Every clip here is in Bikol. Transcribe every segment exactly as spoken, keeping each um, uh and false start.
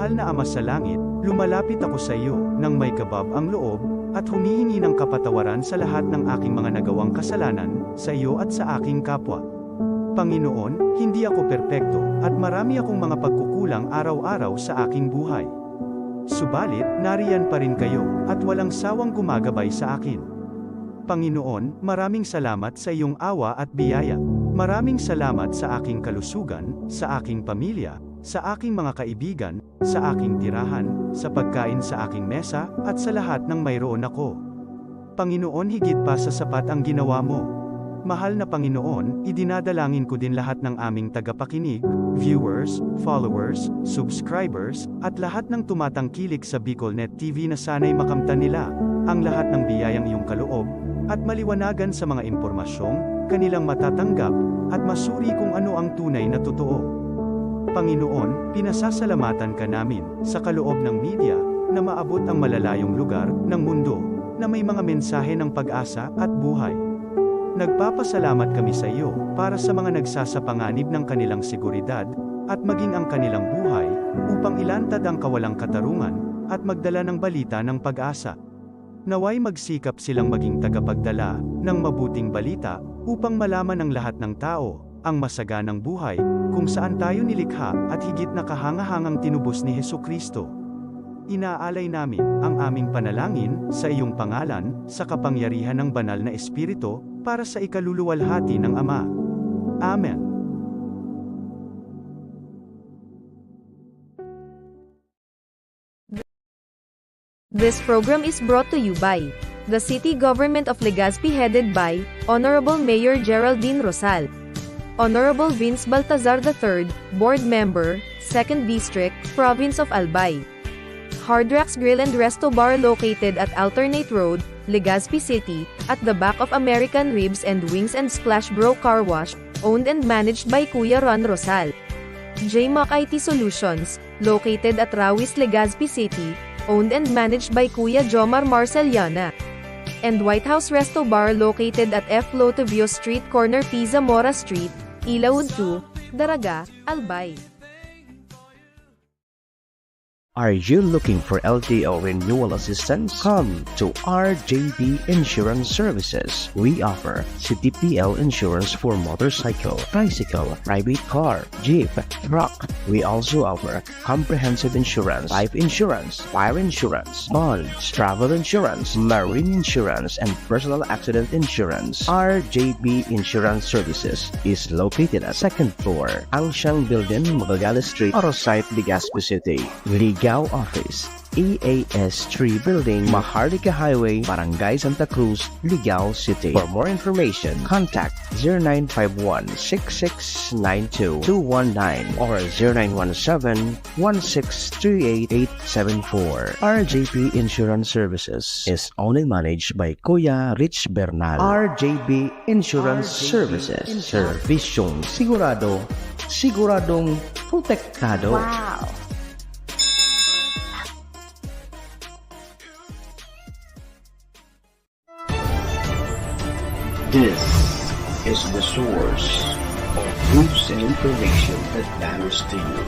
Mahal na Ama sa Langit, lumalapit ako sa iyo nang may kabab ang loob at humihingi ng kapatawaran sa lahat ng aking mga nagawang kasalanan sa iyo at sa aking kapwa. Panginoon, hindi ako perpekto at marami akong mga pagkukulang araw-araw sa aking buhay. Subalit, nariyan pa rin kayo at walang sawang gumagabay sa akin. Panginoon, maraming salamat sa iyong awa at biyaya. Maraming salamat sa aking kalusugan, sa aking pamilya, sa aking mga kaibigan, sa aking tirahan, sa pagkain sa aking mesa, at sa lahat ng mayroon ako. Panginoon, higit pa sa sapat ang ginawa mo. Mahal na Panginoon, idinadalangin ko din lahat ng aming tagapakinig, viewers, followers, subscribers, at lahat ng tumatangkilik sa BicolNet T V na sana'y makamtan nila ang lahat ng biyayang iyong kaloob at maliwanagan sa mga impormasyong kanilang matatanggap at masuri kung ano ang tunay na totoo. Panginoon, pinasasalamatan ka namin sa kaloob ng media na maabot ang malalayong lugar ng mundo na may mga mensahe ng pag-asa at buhay. Nagpapasalamat kami sa iyo para sa mga nagsasapanganib ng kanilang seguridad at maging ang kanilang buhay upang ilantad ang kawalang katarungan at magdala ng balita ng pag-asa. Naway magsikap silang maging tagapagdala ng mabuting balita upang malaman ng lahat ng tao ang masaganang buhay kung saan tayo nilikha at higit na kahangahangang tinubos ni Jesu-Cristo. Inaalay namin ang aming panalangin sa iyong pangalan, sa kapangyarihan ng Banal na Espiritu, para sa ikaluluwalhati ng Ama. Amen. This program is brought to you by the City Government of Legazpi, headed by Honorable Mayor Geraldine Rosal. Honorable Vince Baltazar the third, Board Member, Second District, Province of Albay. Hard Rocks Grill and Resto Bar, located at Alternate Road, Legazpi City, at the back of American Ribs and Wings and Splash Bro Car Wash, owned and managed by Kuya Ron Rosal. J Mac I T Solutions, located at Rawis, Legazpi City, owned and managed by Kuya Jomar Marceliana. And White House Resto Bar, located at F Lotivio Street, corner P Zamora Street, Ilaud two, Daraga, Albay. Are you looking for L T O renewal assistance? Come to R J B Insurance Services. We offer C T P L insurance for motorcycle, tricycle, private car, jeep, truck. We also offer comprehensive insurance, life insurance, fire insurance, bonds, travel insurance, marine insurance, and personal accident insurance. R J B Insurance Services is located at second floor, Angsiang Building, Magallanes Street, Arosite, Legazpi City. Ligao Office, E A S three Building, Maharlika Highway, Barangay Santa Cruz, Ligao City. For more information, contact zero nine five one, six six nine two, two one nine or zero nine one seven, one six three eight, eight seven four. R J P Insurance Services is owned and managed by Kuya Rich Bernal. R J P Insurance Services. Serbisyong sigurado, siguradong protektado. Wow! This is the source of news and information that matters to you.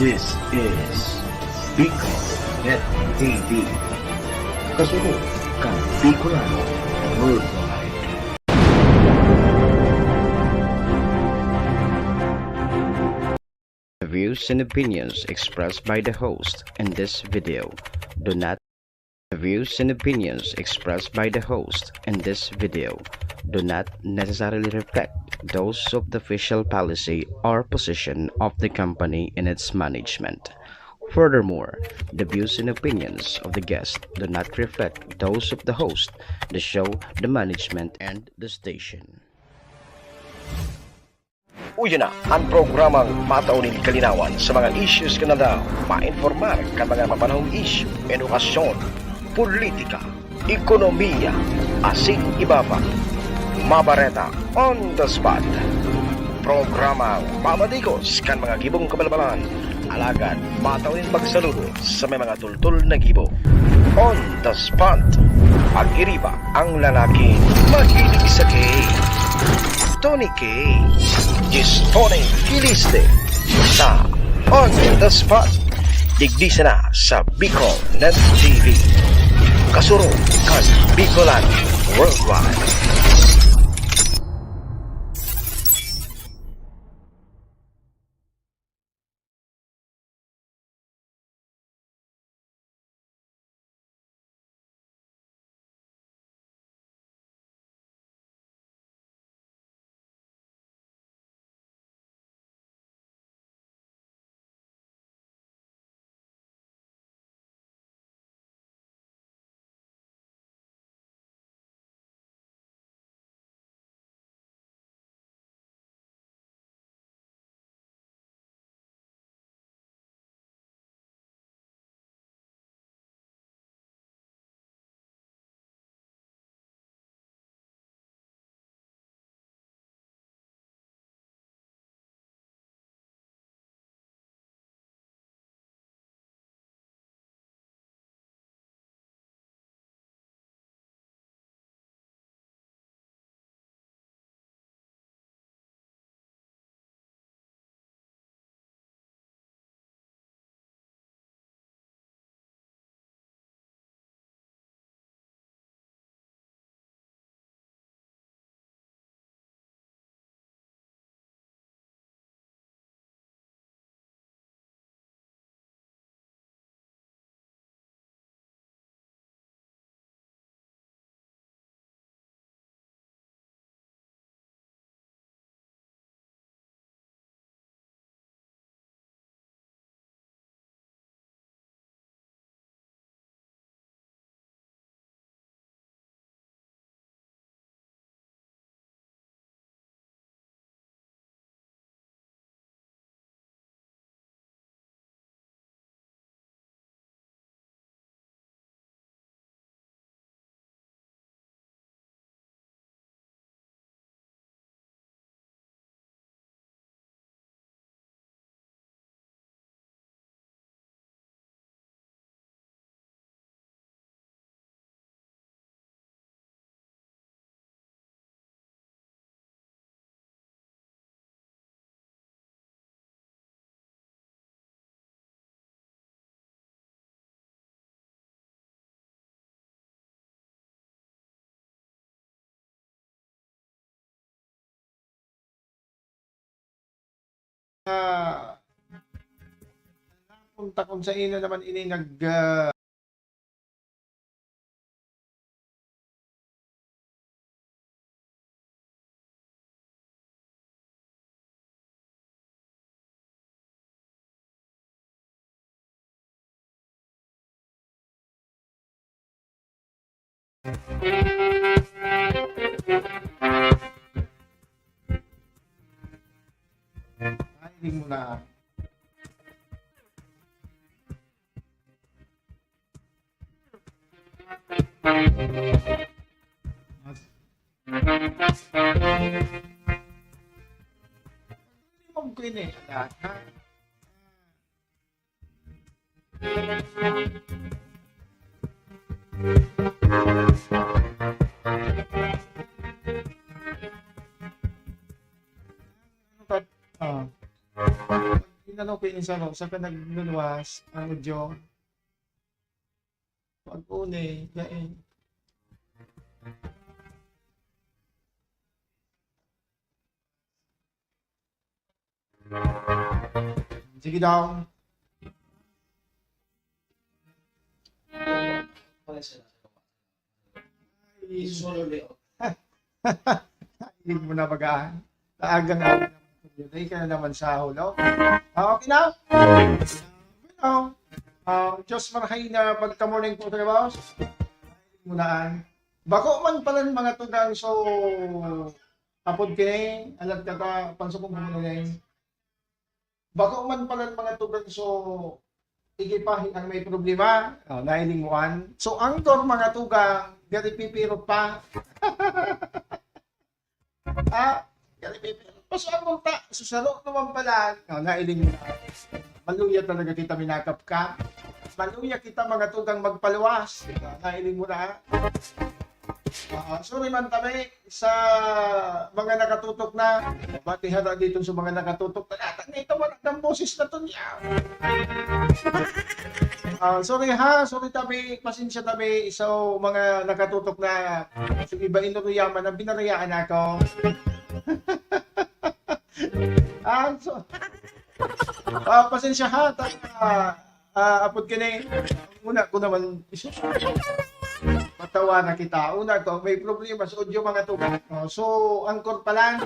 This is Bicol Net T V. Kasunod kan Bicolano Worldwide. The views and opinions expressed by the host in this video do not the views and opinions expressed by the host in this video do not necessarily reflect those of the official policy or position of the company and its management. Furthermore, the views and opinions of the guest do not reflect those of the host, the show, the management, and the station. Uya na an programang matao nin kalinawan sa mga issues kan aldaw, mainformar kan mga mapanahong isyu, edukasyon, politika, ekonomiya, asin iba pa. Mabareta on the spot. Programang mamadigos kan mga gibong kabalbalan, alagad matao nin pagsaludo sa may mga tultol na gibo. On the spot. Pag-iriba ang lalaking mahilig sa K. Tony K. Gis Tony Kiliste sa On the Spot. Igdi sana sa Bicol Net T V. Kasurog kan Bicolan Worldwide. Ah, napunta kung sa ina naman ini nag, ah, Ay, hindi mo na. Limog ko ini. Ah. Inano ko ini sa ano, sa ka nagluluwas, ang audio. Pag-uni, dai. Sige daw. Ay. Hindi mo na baga. Agang-agang naman. Dai ka na naman sa hulog. Ah, okay na? Bueno, ah, Diyos marhay na pagka-morning po, sir boss. Munaan. Bako man pala mga tugang, so, apod kini, alat ka ta, pansukong ko muna na yun. Bako man pala mga tugang, so, igipahin ang may problema. Oh, nailing mo an. So, ang tor mga tugang, gari pipirot pa. Ah, gari pipirot pa. So, ang multa, so, saro naman pala. Oh, nailing mo na. Maluya talaga kita, minakap ka. Maluya kita, mga tugang magpaluwas. Nailing mo na. Ah, sorry man tabi sa mga nakatutok na. Bati hata dito sa mga nakatutok na. Yata nga ito, wala ng boses na to niya. Ah, sorry ha, sorry tabi, pasensya tabi sa mga nakatutok na. So, iba inuruyaman ang binarayaan ako. Ah, so, ah, pasensya ha, ta-, ah, ah, apod kini, una ko naman, matawa na kita. Una ko, may problema sa audio, mga tugang. Oh, so, angkor pa lang.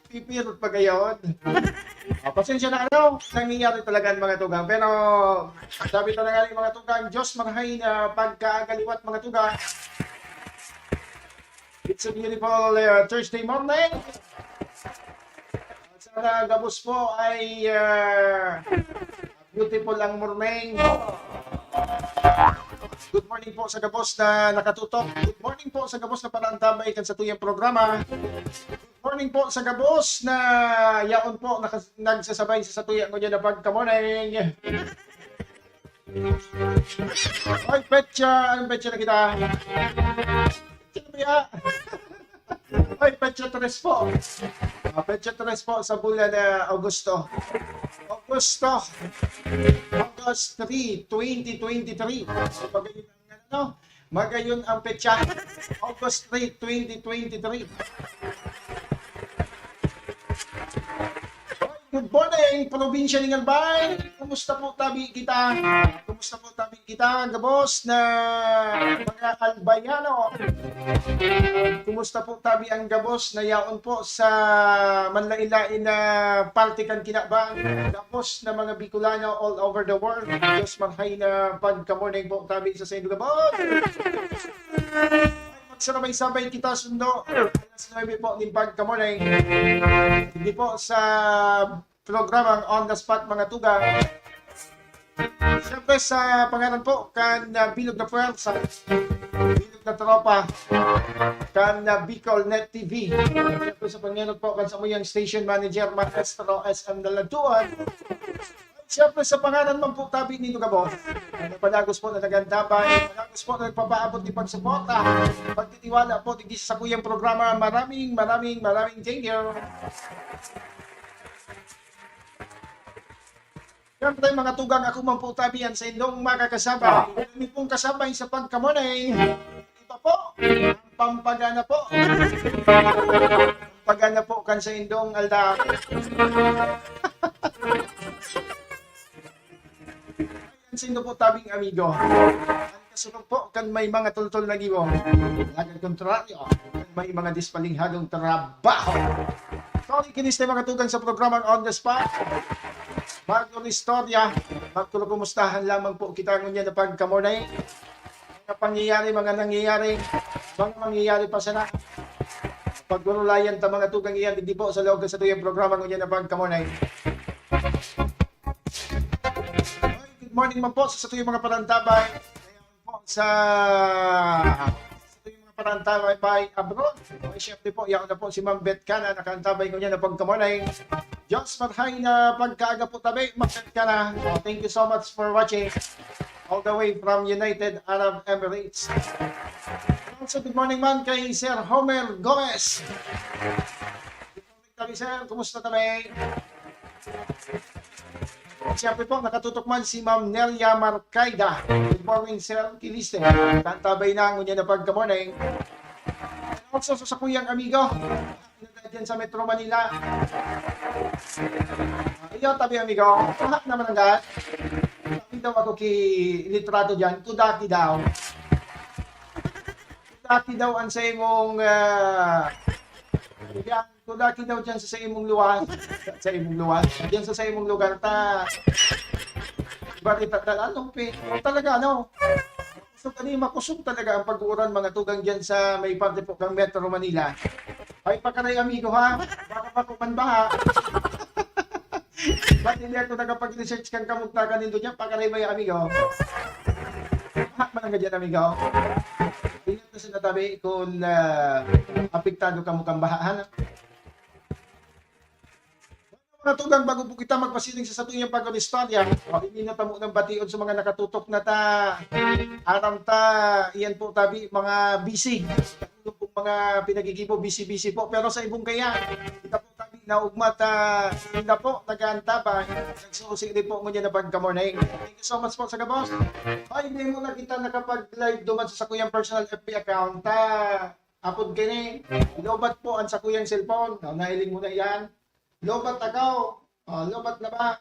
Pipirot pa gayon. Ah, pasensya na, ano, nangyayari talaga ang mga tugang. Pero, sabi talaga ng mga tugang, Diyos marhay na pagkaagaliwat, mga tugang. It's a beautiful, uh, Thursday morning. Sana gabos po ay, uh, beautiful ang morning. Good morning po sa gabos na nakatutok. Good morning po sa gabos na panaantabay kan satuyang programa. Good morning po sa gabos na yaon po nakas-, nagsasabay sa satuya ngunyan na pagka-morning. Oy, petsa! Anong petsa na kita? Sino ba yan? Oy, petsa tres po. Ah, petsa tres po sa bulan na Agosto. Agosto. August three, twenty twenty-three. So, magayon ang, ano, magayon ang petsa. August three, twenty twenty-three. Good morning, probinsya nin Albay. Kumusta po tabi kita? Kumusta po tabi kita, gabos na mga Albayano? Kumusta po tabi ang gabos na yaon po sa manlain-lain na parte kan kinaban? Gabos na mga Bicolano all over the world. Diyos marhay na pagka-morning po tabi sa saindo, gabos. Magsabay-sabay kita sundo. Alas nuebe po nin pagka-morning. Hindi po sa programang On the Spot, mga tugang. Siyempre, sa pangalan po kan, ah, Bilog na Puwersa, Bilog na Tropa, kan, ah, Bicol Net T V. Siyempre, sa pangalan po kan samuyang station manager, Maestro S M Dalantuan. Siyempre, sa pangalan man po tabi nindo, gabos, na padagos po na nag-antabay, padagos po na nagpapaabot nin pagsuporta, pagtitiwala po digdi sa sakuyang programa. Maraming, maraming, maraming thank you. Siyempre, mga tugang, ako man po tabi an saindong makakasabay. Kami pong kasabay sa pagka-morning. Iba po, ang pampagana po. Pampagana po kan saindong alda. Ang saindo po tabing amigo. Ang kasunod po kan may mga tultol na gibo. Lagad kontraryo, kan may mga dispalinghadong trabaho. So, ikinis tayo, mga tugang, sa programang On the Spot. Bago ang istorya, magkukumustahan lamang po kita ngunyan na pagka-morning. Mga pangyayari, mga nangyayari, mga mangyayari pa sana. Pagurulayan ta, mga tugang, iyan digdi po sa loob sa tuyang programa ngunyan na pagka-morning. Good morning man po sa satuyang mga panantabay. Ayan po sa satuyang mga panantabay abroad. Ay, syempre po, yan na po si Ma'am Beth Cana, nakaantabay ngunyan na pagka-morning. Diyos marhay na pagkaaga po tabi, Ma'am Beth Cana. Oh, thank you so much for watching. All the way from United Arab Emirates. Also, good morning man kay Sir Homer Gomez. Good morning, sir. Kumusta tabi? Siyempre po, nakatutok man si Ma'am Nelia Marcaida. Good morning, Sir Kiliste. Kantabay na, ngunyan na pagka-morning. Also, sa sakuyang amigo, diyan sa Metro Manila. Iyo, tabi, amigo. Aha naman ang gaan. Tabi daw ako ki litrato diyan. Kudaki daw. Kudaki daw ang sa imong, ah, yan. Kudaki daw diyan sa, sa imong luwas. Sa imong luwas. Diyan sa, sa imong lugar ta. Barita talaga, ano, pe? Talaga, ano? Kusog, ano, makusog talaga ang pag-uuran, mga tugang, diyan sa may parte po kang Metro Manila. Ay, pakaray, amigo, ha? Baka pa man baha. Ba't hindi ako nakapag-research kang kamugtakan nindo diyan? Pakaray ba yan, amigo? Baha man ang diyan, amigo. Ingat na sa natabi kung, ah, apektado ka mo kang baha, ha? Mga tugang, bago po kita magpasiring sa satuyang pag-istorya, o, hindi na tamo ng bation sa mga nakatutok na ta. Aram ta, iyan po tabi, mga busy. Yung pong mga pinagigibo, busy-busy po. Pero sa ibong kaya, kita po tabi, naugmat, ah, hindi na po, nag-aantabay. Nagsusi rin po ngunyan na pagka-morning. Thank you so much po sa gabos. Ay, hindi mo na kita nakapag-live duman sa sakuyang personal F B account. Ta, apod kini, lobat po ang sakuyang cellphone. No, nailing mo na yan. Lobat ako. Oh, lobat na ba?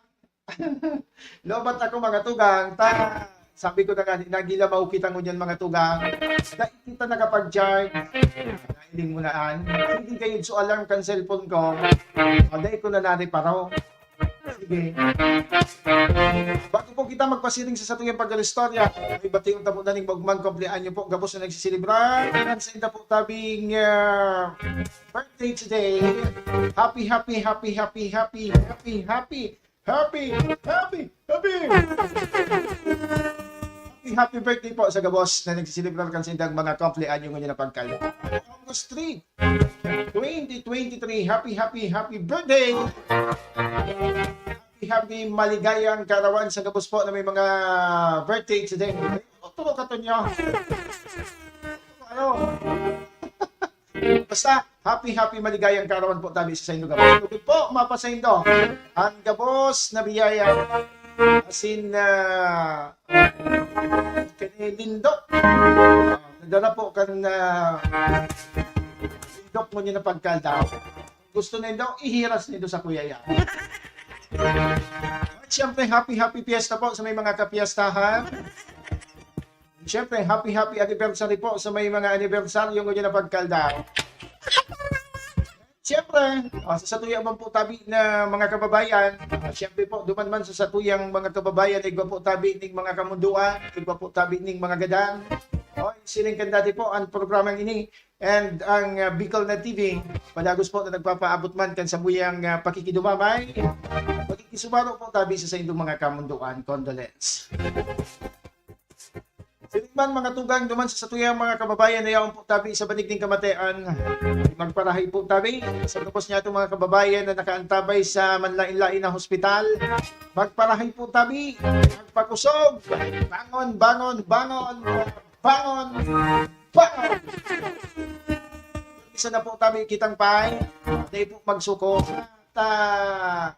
Lobat ako, mga tugang. Ta, sabi ko na nga, nagilamaw kita ngunyan, mga tugang. Dahil kita nakapag-charge. Nailing mo na, an. Hindi kayo so alarm kan cellphone ko. O, dahil ko na nareparo. Sige. Bago po kita magpasiring sa satuyang pag-istorya, may batiyon ta po na ning maugmang kumpleanyo po, gabos na nagsiselebrar. Kan sa inda po tabing, ah, birthday today. Happy, happy, happy, happy, happy, happy, happy, happy, happy, happy, happy, happy birthday po sa gabos na nagsiselebrar kan sa indang mga kumpleanyo ngayon na pagkal. August three, twenty twenty-three. Happy, happy, happy birthday! Happy, happy maligayang kaarawan sa gabos po na may mga birthday today. Otro ka to niya. Ano? Basta, happy, happy, maligayang kaarawan po tabi sa saindo gabos. Tugod po, mapasaindo. Ang gabos na biyaya. Asin, ah, kini lindok. Ah, nadala po kan, ah, lindok mo niya na pagkaldaw. Gusto nindo, ihiras nindo sa kuya yan. At siyempre, happy, happy fiesta po sa may mga kapiestahan. Siyempre, happy, happy anniversary po sa may mga anibersaryo ngunyan na pagkaldaw. Siyempre, ah, sa satuya man po tabi na mga kababayan, ah, siyempre po, duman man sa satuyang mga kababayan, igwa po tabi ning mga kamunduan, igwa po tabi ning mga gadan. O, siring kan dati po, ang programang ini, and ang, ah, Bicol na T V, padagos po na nagpapaabot man kan samuyang, ah, pakikidumamay, pakikisumaro po tabi sa saindong mga kamunduan. Condolence. Siring man, mga tugang, duman sa satuyang mga kababayan na yaon po tabi sa banig ning kamatean, magparahay po tabi sa gabos niya itong mga kababayan na nakaantabay sa manlain-lain na hospital. Magparahay po tabi, magpakusog, bangon, bangon, bangon, bangon, bangon. Isa na po tabi kitang pay, dahil po magsuko. Ta,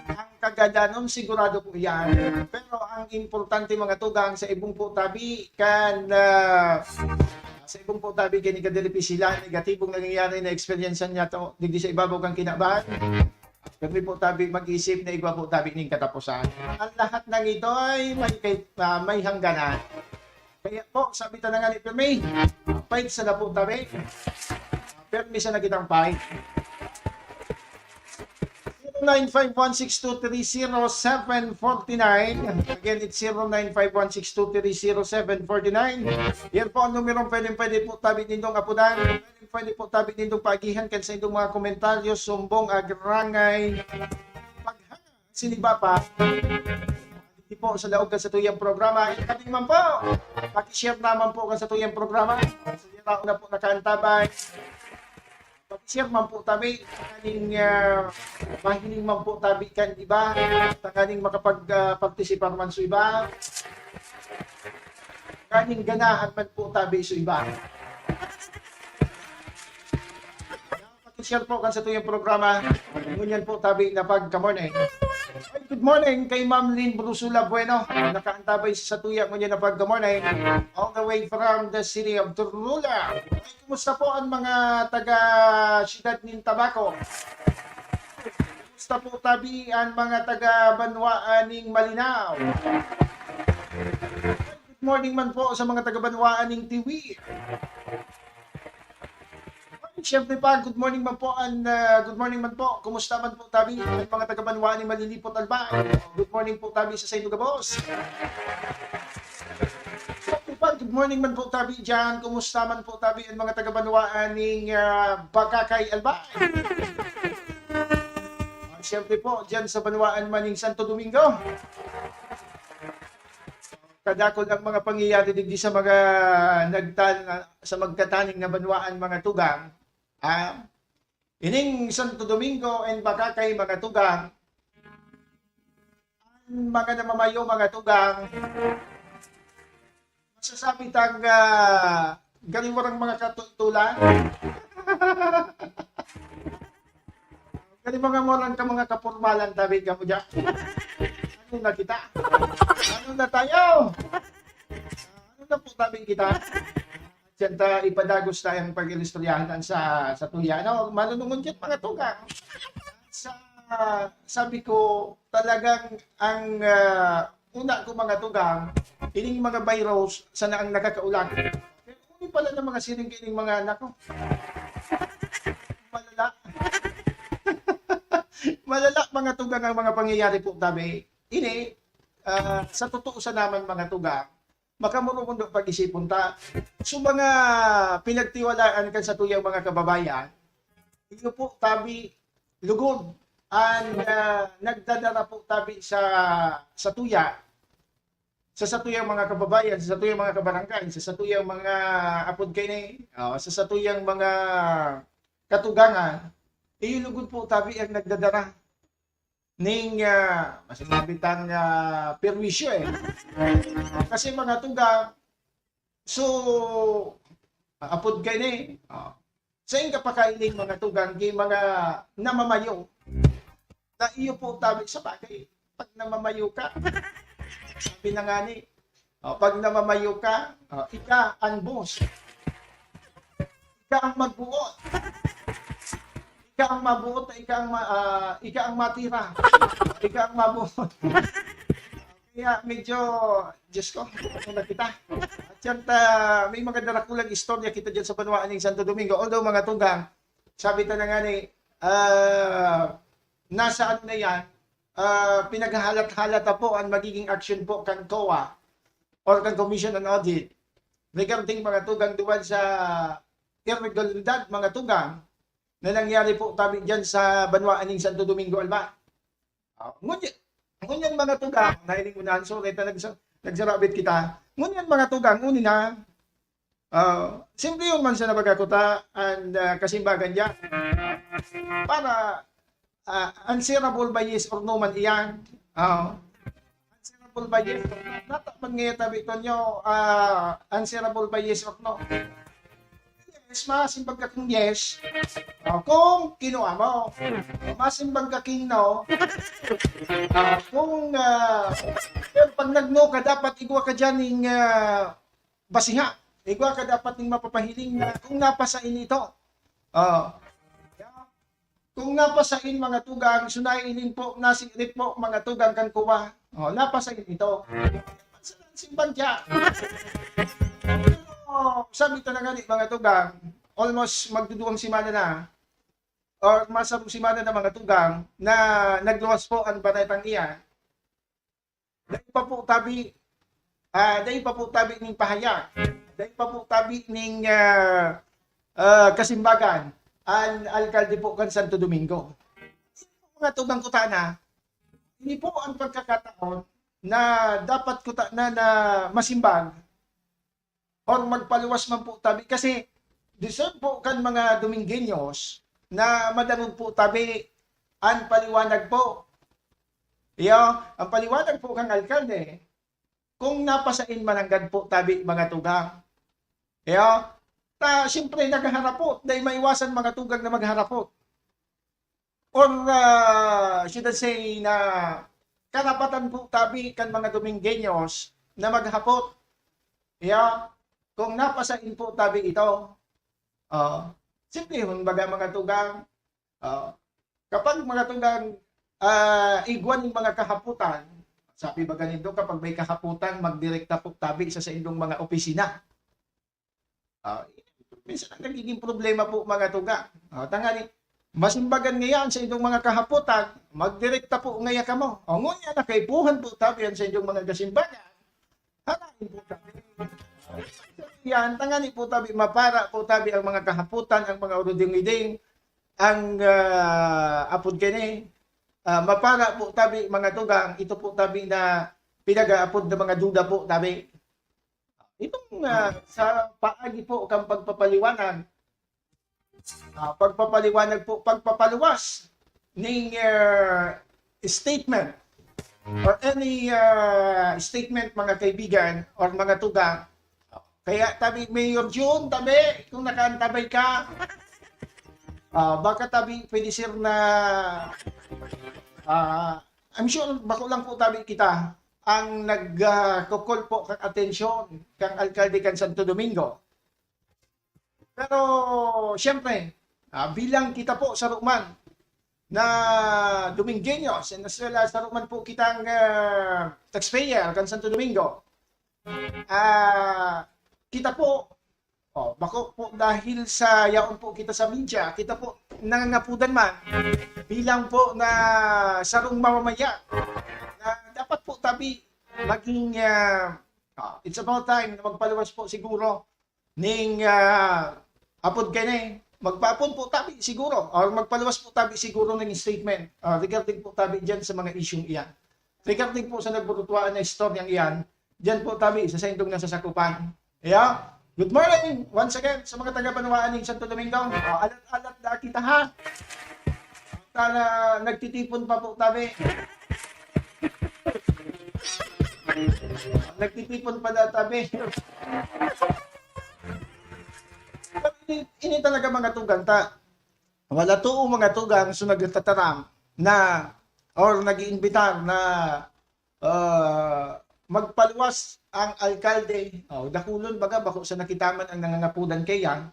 ang kagadanon, sigurado po yan. Pero ang importante, mga tugang, sa ibong po tabi, kan, ah, sa ibong po tabi, kini kadiripi sila, negatibong nangyayari na eksperyensa niya to, digdi sa ibabaw kang kinaban. Kami po tabi, mag-isip na igwa po tabi ning katapusan. Ang lahat ng ito ay may, kay, ah, may hangganan. Kaya po, sabi ta na nga ni Pirmi, fight sa lapo tabi. Pirmi sa nakitang fight. Zero nine five one six two three zero seven forty nine. Again, it's zero nine five one six two three zero seven forty nine. Yan po ang numerong pwedeng pwede po tabi nindong apudan. Pwede po tabi nindong paagihan kan sa indong mga komentaryo, sumbong, agrangay, paghanga, siniba pa. Di po sa laog kan sa tuyang programa. Ikabing man po, paki-share naman po kan sa tuyang programa. Sa iyang na po nakaantabay. Paki-share man po tabi, tanganing, ah, mahiling man po tabi kan iba, tanganing makapag, ah, partisipar man sa iba, tanganing ganahan man po tabi sa iba. Paki-share po kan sa tuyang programa. Ngunyan po tabi na pagka-morning. Ay, good morning kay Ma'am Lynn Brusula Bueno. Nakaantabay sa tuya ngunyan na pagka-morning. All the way from the city of Tornula. Ay, kumusta po ang mga taga siyudad nin Tabaco? Kumusta po tabi ang mga taga Banwaan ning Malinao? Good morning man po sa mga taga Banwaan ning Tiwi. Siyempre pa, good morning man po, and, ah, good morning man po. Kumusta man po tabi ang mga taga Banwaan ning Malilipot, Albay? Good morning po tabi sa saindo gabos. Siyempre pa, good morning man po tabi diyan. Kumusta man po tabi ang mga taga Banwaan ning, ah, Bacacay, Albay? Ah, siyempre po, diyan sa Banwaan man ning Santo Domingo. Kadakul ang mga pangyayari digdi sa mga nagtan-, sa magtataning na banwaan, mga tugang. Ah, ining Santo Domingo and Bacacay, mga tugang, Mga namamayo, mga tugang, masasabi tang, ah, gariwarang mga katultulan. Gani mga moran ka mga kapormalan, tabi ka mo dyan. Ano na kita? Ano na tayo? Ano na po tabi kita? Diyan ta ipadagos tayong pag-ilistoryahan sa, sa tuya. Ano, manunungod yan, mga tugang. Sa, sabi ko, talagang ang, ah, una ko, mga tugang, ining mga virus, sana ang nakakaulag. Pero uni pala ng mga siring kining mga anak ko. Malala. Malala, mga tugang, ang mga pangyayari po, tabi. Ini, ah, sa totoo sa naman, mga tugang, makamurumundo pag-isipon ta. So, mga pinagtiwalaan kan sa tuyang mga kababayan, iyo po, tabi, lugod, ang, ah, nagdadara po, tabi, sa, sa tuya, sa satuyang mga kababayan, sa satuyang mga kabarangay, sa satuyang mga apod kaini, oh, sa satuyang mga katugangan, iyo lugod po, tabi, ang nagdadara ning, ah, masasabi tang, ah, perwisyo, eh. Kasi mga tugang, so, apod kaini, oh, sain ka pakailing, mga tugang, ki mga namamayo na iyo po, tabi, sa bagay, pag namamayo ka, sabi na nga ni, oh, pag namamayo ka, oh, ika ang boss. Ika ang magbuot. Ika ang mabuot na ika ang ma-, ah, ika ang matira. Ika ang mabuot. Kaya medyo, Diyos ko, ano na kita? At yan, ah, may mga darakulang istorya kita dyan sa banwaan ng Santo Domingo. Although, mga tugang, sabi ta na nga ni, ah, nasa ano na yan, ah, pinaghahalat-halat na po ang magiging action po kan COA or kan Commission on Audit regarding, mga tugang, duman sa irregularidad, mga tugang, na nangyari po tabi dyan sa banwaan ng Santo Domingo, Alba. Ah, ngunyan, ngunyan, mga tugang, nahiling mo na, sorry, ta nagsa-, nagsarabit kita. Ngunyan, mga tugang, uni na, ah, simple yun man sa nabaga ko ta, and, ah, kasimbagan dyan. Para, ah, answerable by yes or no man iyan. Ah, answerable by yes or no. Nataman ngayon tabi ko nyo, ah, answerable by yes or no. Yes, masimbag ka kung yes. Ah, kung kinuha mo. Masimbag ka king no. Ah, kung, ah, pero pag nag-no ka, dapat igwa ka dyan ning, ah, basiha. Igwa ka dapat ning mapapahiling na kung napasain ito. Ah, kung napasain, mga tugang, sunay ining po, nasirit po, mga tugang, kan COA. Oh, napasain ito. Simbag siya. Pero, sabi ta na nga ni, mga tugang, almost magduduwang semana na, or masarong semana na, mga tugang, na nagluwas po ang banaytang iyan. Dai pa po tabi, ah, dai pa po tabi ning pahayag. Dai pa po tabi ning, ah, ah, kasimbagan. Ang alkalde po kan Santo Domingo. Mga tugang kutana, ini po ang pagkakataon na dapat kutana na masimbag or magpaluwas man po tabi. Kasi deserve po kan mga Domingueños na madangog po tabi ang paliwanag po. Iyo, ang paliwanag po kang alkalde, kung napasain mananggad po tabi, mga tugang. Iyo, ta, siyempre, naghaharapot. Dahil maiwasan, mga tugang, na magharapot. Or, ah, should I say na karapatan po tabi kan mga Domingueños na maghapot. Iyo, kung napasain po tabi ito. Ah, simplehon baga, mga tugang. Ah, kapag, mga tugang, ah, igwa ning mga kahapotan, sabi baga nindo, kapag may kahapotan, magdirekta po tabi sa saindong mga opisina. Ah, minsan ang nagiging problema po, mga tugang. Ah, tangani, masimbagan ngaya an saindong mga kahapotan, magdirekta po ngaya kamo. O, ngunyan, nakaipuhan po tabi an saindong mga kasimbagan. Harain po tabi. Yan, tangani po tabi, mapara po tabi ang mga kahapotan, ang mga urudingiding, ang, ah, apod kini, ah, mapara po tabi, mga tugang, ito po tabi na pinag-aapod na mga duda po tabi. Itong, ah, sa paagi po kang pagpapaliwanag, ah, pagpapaliwanag po, pagpapaluwas ning, ah, statement or any ah, statement, mga kaibigan or mga tugang. Kaya tabi, Mayor Jun, tabi, kung nakaantabay ka, ah, baka tabi, pwede sir na, ah, I'm sure bako lang po tabi kita ang nagkukol po kang atensyon kang alkalde kan Santo Domingo. Pero, siyempre, ah, bilang kita po sa Roman na Domingueños, and as well as sa Roman po kitang ah, taxpayer kan Santo Domingo, ah, kita po, oh, bako po dahil sa yaon po kita sa media, kita po nangangapudan man bilang po na sarong mamamayan na dapat po tabi maging ah, ah, it's about time na magpaluwas po siguro ning ah, apod kay ni magpaapon po tabi siguro or magpaluwas po tabi siguro ng statement ah, regarding po tabi dyan sa mga isyung iyan. Regarding po sa nagburutuaan na istoryang iyan, dyan po tabi sa saindong nasasakupan. Yeah? Good morning once again sa mga taga-Banwaan ng Santo Domingo. Ah, alat-alat na kita ha. Sana nagtitipon pa po tabi. Nagtitipon pa na tabi. Pero ini, ini talaga mga tugang ta. Wala to mga tugang so nagtataram na or nag-iimbitar na ah, magpaluwas ang alkalde. Oh, dakulon baga, bako sa nakitaman ang nangangapudan kaiyan.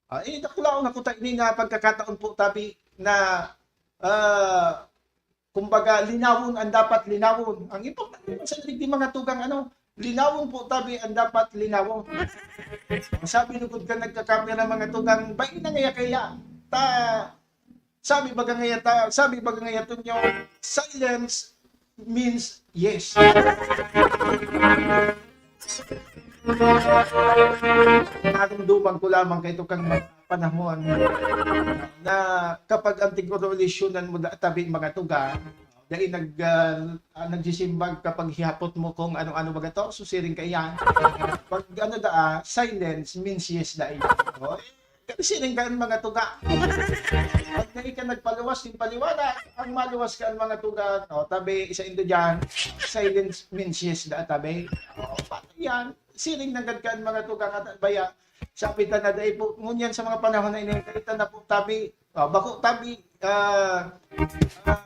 Ah, eh, dakulaon ako ta ini nga pagkakataon po tabi na ah, kumbaga linawon ang dapat linawon. Ang importante man sa digdi mga tugang ano, linawon po tabi ang dapat linawon. Ang sabi lugod ka nagkakamera mga tugang, bain na ngaya kaya ta sabi baga ngaya ta, sabi baga ngaya tunyo, silence means yes. Naramdaman ko lamang kay tukang panahon na kapag ang tigrelasyonan mo da- tabi mga tuga, dai nag ah, ah, nagsisimbag kapag hihapot mo kung ano-ano baga to, susiring ka iyan. Pag ano da, ah, silence means yes da iyan. Oh, eh, kasi siring ka ang mga tuga. Pag dai ka nagpaluwas ng paliwanag, ang maluwas ka ang mga tuga, oh, tabi sa indo dyan, silence means yes da tabi. Oh, paano yan? Siring nanggad ka ang mga tuga nga baya, sabi ta na dai po, ngunyan sa mga panahon na ini, dai ta na po tabi, ah, bako tabi, ah, ah,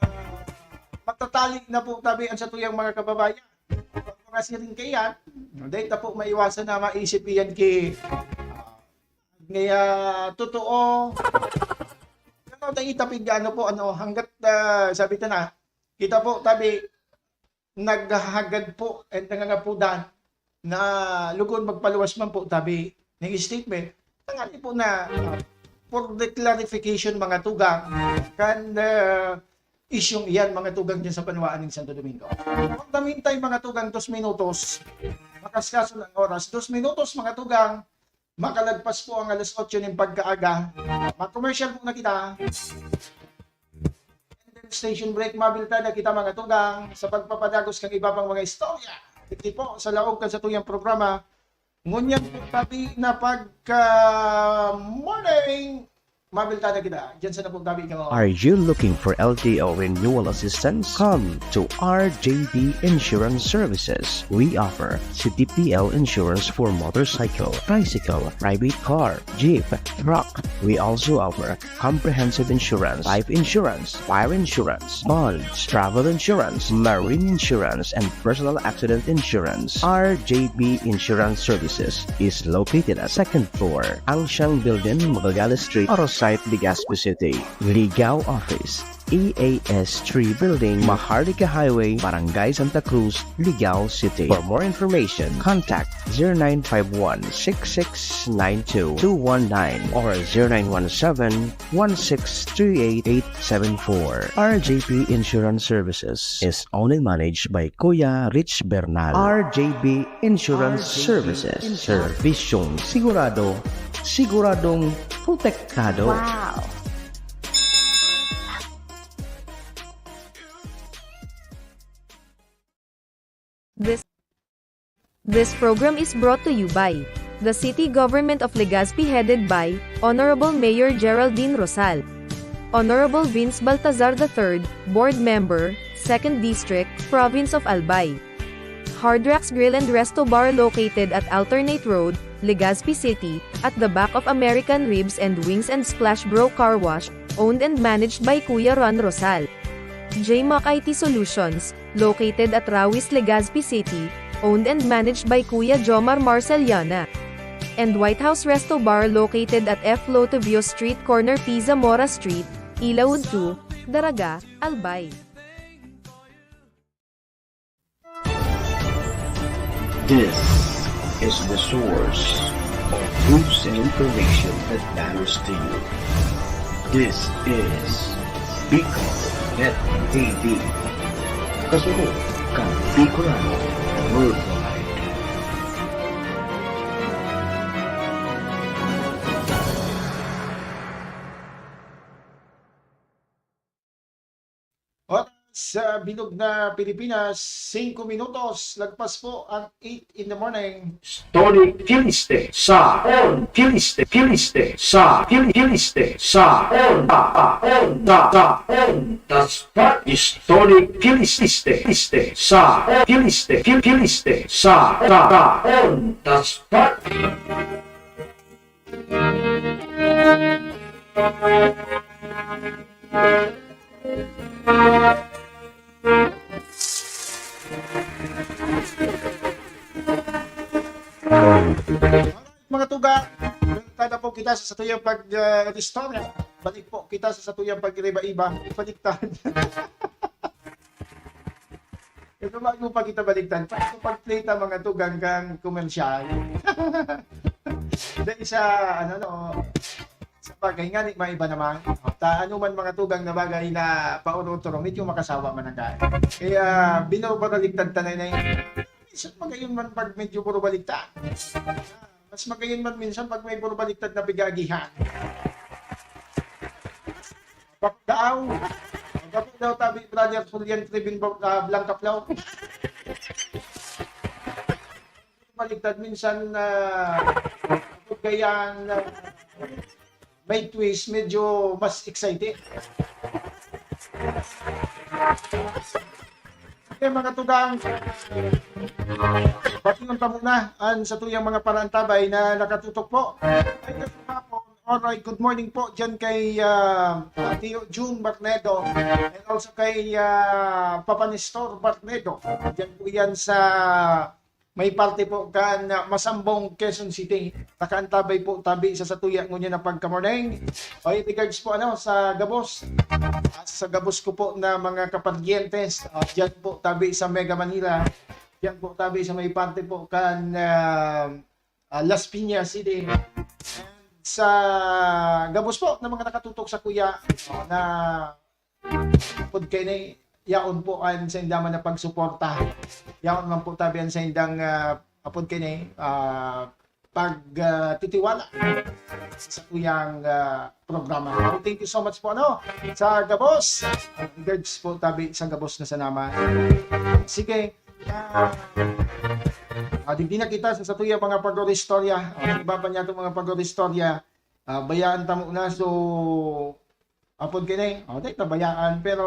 matatali na po tabi ang satuyang mga kababayan. Pag mga siring kaiyan, dai ta po maiwasan na maisip iyan ki, ah, ngaya totoo. Pero dai ta pig-, ano po, ano, hanggat, ah, sabi ta na, kita po tabi, naghahagad po and nangangapudan na lugod magpaluwas man po tabi ng statement. Tangali po na ah, for the clarification mga tugang kan ah, isyong iyan mga tugang dyan sa banwaan ng Santo Domingo. For the meantime mga tugang, dos minutos, makaskaso ng oras, dos minutos mga tugang, makalagpas po ang alas otso ng pagkaaga. Ma-commercial muna kita. And then station break, mabilta na kita mga tugang sa pagpapadagos kang iba pang mga istorya. Ito po sa laog kan satuyang programa. Ngunyan po tabi na pagka morning, mabilta na kita. Diyan sa napong tabi ka. Are you looking for L T O renewal assistance? Come to R J D Insurance Services. We offer C D P L insurance for motorcycle, tricycle, private car, jeep, truck. We also offer comprehensive insurance, life insurance, fire insurance, bonds, travel insurance, marine insurance, and personal accident insurance. R J B Insurance Services is located at second floor, Angshang Building, Magallanes Street, Arosite, Legazpi City. Ligao Office, E A S three Building, Maharlika Highway, Barangay Santa Cruz, Ligao City. For more information, contact zero nine five one, six six nine two, two one nine or zero nine one seven, one six three eight, eight seven four. R J P Insurance Services is only managed by Kuya Rich Bernal. R J B Insurance Services. Serbisyong sigurado, siguradong protektado. Wow! This this program is brought to you by the City Government of Legazpi, headed by Honorable Mayor Geraldine Rosal. Honorable Vince Baltazar the third, Board Member, Second District, Province of Albay. Hard Rocks Grill and Resto Bar located at Alternate Road, Legazpi City, at the back of American Ribs and Wings and Splash Bro Car Wash, owned and managed by Kuya Ron Rosal. J Mac I T Solutions, located at Rawis, Legazpi City, owned and managed by Kuya Jomar Marceliana. And White House Resto Bar located at F Lotovio Street, corner P Zamora Street, Ilaud two, Daraga, Albay. This is the source of news and information that matters to you. This is Bicol Net T V. Kasunod kan Bicolano Worldwide. Oras sa bilog na Pilipinas, singko minutos, lagpas po ang eight in the morning. Tony Filiste sa on, Filiste, Filiste sa, Fil- Filiste sa on, ta, ta, on, ta, ta, on, tas pa, is Tony Filiste, Filiste sa, Filiste, Fil- Filiste sa, ta, ta, on, tas pa. Mga tugang, baliktad na po kita sa satuyang pag-istorya. Balik po kita sa satuyang pag-iba-iba. Baliktad. Ito bago pa kita baliktad. Sa pag-play ta mga tugang kang komersyal. Dahil sa, ano, no, sa bagay nga, ni maiba naman. Ta, ano man mga tugang na bagay na paurot-urot, medyo makasawa man ang gaan. Kaya, binurubaliktad ta na yun. Minsan magayon man pag medyo burubaliktad. Mas magayon man minsan pag may burubaliktad na pig-aagihan. Pagdaaw. Pagdaaw daw tabi, Brother Julian Tribin, uh, Blanca Flow. Baliktad minsan na uh, kaya na uh, may twist, medyo mas excited. Okay, mga tugang, bati ng tamo na ang sa tuyang mga parantabay na nakatutok po. Ay, hapon, alright, good morning po dyan kay uh, Tio June Barnedo and also kay uh, Papa Nestor Barnedo. Diyan po yan sa may parte po kan Masambong, Quezon City. Nakaantabay po tabi sa satuya ngunyan na pagka-morning. Oy, regards po ano sa gabos. At sa gabos ko po na mga kaparyentes, uh, diyan po tabi sa Mega Manila. Diyan po tabi sa may parte po kan uh, uh, Las Piñas City. And sa gabos po na mga nakatutok sa kuya uh, na pod kay ni yaon po an sa indaman na pagsuporta. Yaon man po tabi an sa indang uh, apod kay ni uh, pag uh, titiwala sa kuyang uh, programa. Thank you so much po ano sa gabos. Regards po tabi sa gabos na sanaman. Sige. Uh, uh, digdi na kita sa satuya mga pag-oristorya. Uh, iba pa niya itong mga pag-oristorya. Uh, bayaan tamo na so Apod kini, oh, dahil tabayaan, pero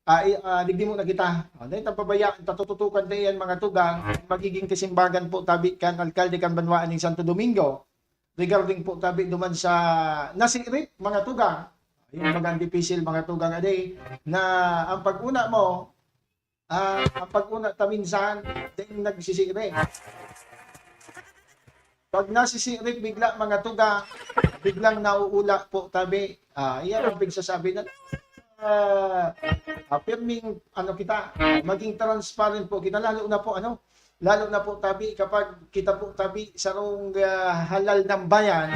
ah, i- ah, digdi mo na kita. Oh, dahil tapabayaan, tatututukan ta iyan mga tugang, magiging kasimbagan po tabi kan alkalde kan banwaan ning Santo Domingo regarding po tabi duman sa nasirip mga tugang. Yung mga dipisil mga tugang adi na ang pag-una mo Ah, ang pag-una ta minsan, ding nagsisiri. Pag nasisiri, bigla mga tuga, biglang nauula po tabi. Ah, iyan ang pigsasabi na ah, ah, pirming ano kita, maging transparent po kita lalo na po ano, lalo na po tabi kapag kita po tabi sarong uh, halal ng bayan,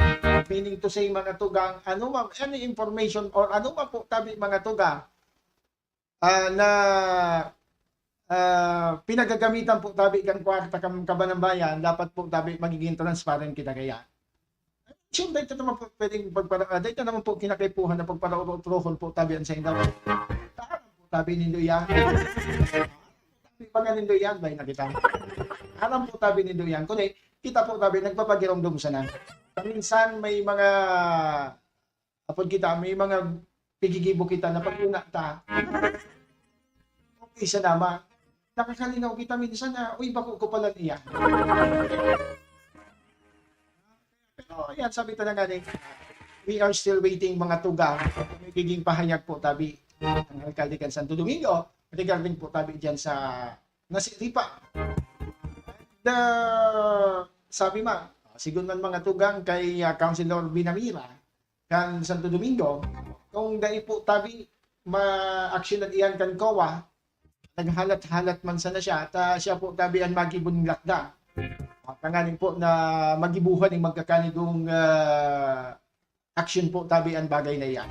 meaning to say mga tugang, ano man, any information or ano man po tabi mga tugang, ah, na ah, pinagagamitan po tabi kan kwarta kan kabanambayan, dapat po tabi magiging transparent kita kaya. Sure, dahil naman po pwedeng pagpara, ah, dahil naman po kinakaipuhan na pagparauro-utrohon po tabi ang sa indaw. Taharan po tabi nindo yan. Tabi pa nga nindo yan, bay na kita. Aram po tabi nindo yan. Kundi, kita po tabi, nagpapagiromdom sana. Minsan may mga apod kita, may mga Pigigibo kita na pag-una ta. Okay, sa nama. Nakakalinaw kita minsan na, "Uy, bako ko pala niya." Pero yan, sabi talaga ni, we are still waiting, mga tugang. Magiging pahayag po tabi ang alkalde kan Santo Domingo regarding po tabi dyan sa nasiripa. The, sabi ma, sigun man mga tugang kay, ah, Councilor Binamira, kan Santo Domingo, kung dai po tabi ma-action na iyan kan COA, naghalat-halat man sana siya, ta siya po tabi an magibon lakda. Ah, tanganing po na magibuhan ning magkakanigong, ah, action po tabi an bagay na iyan.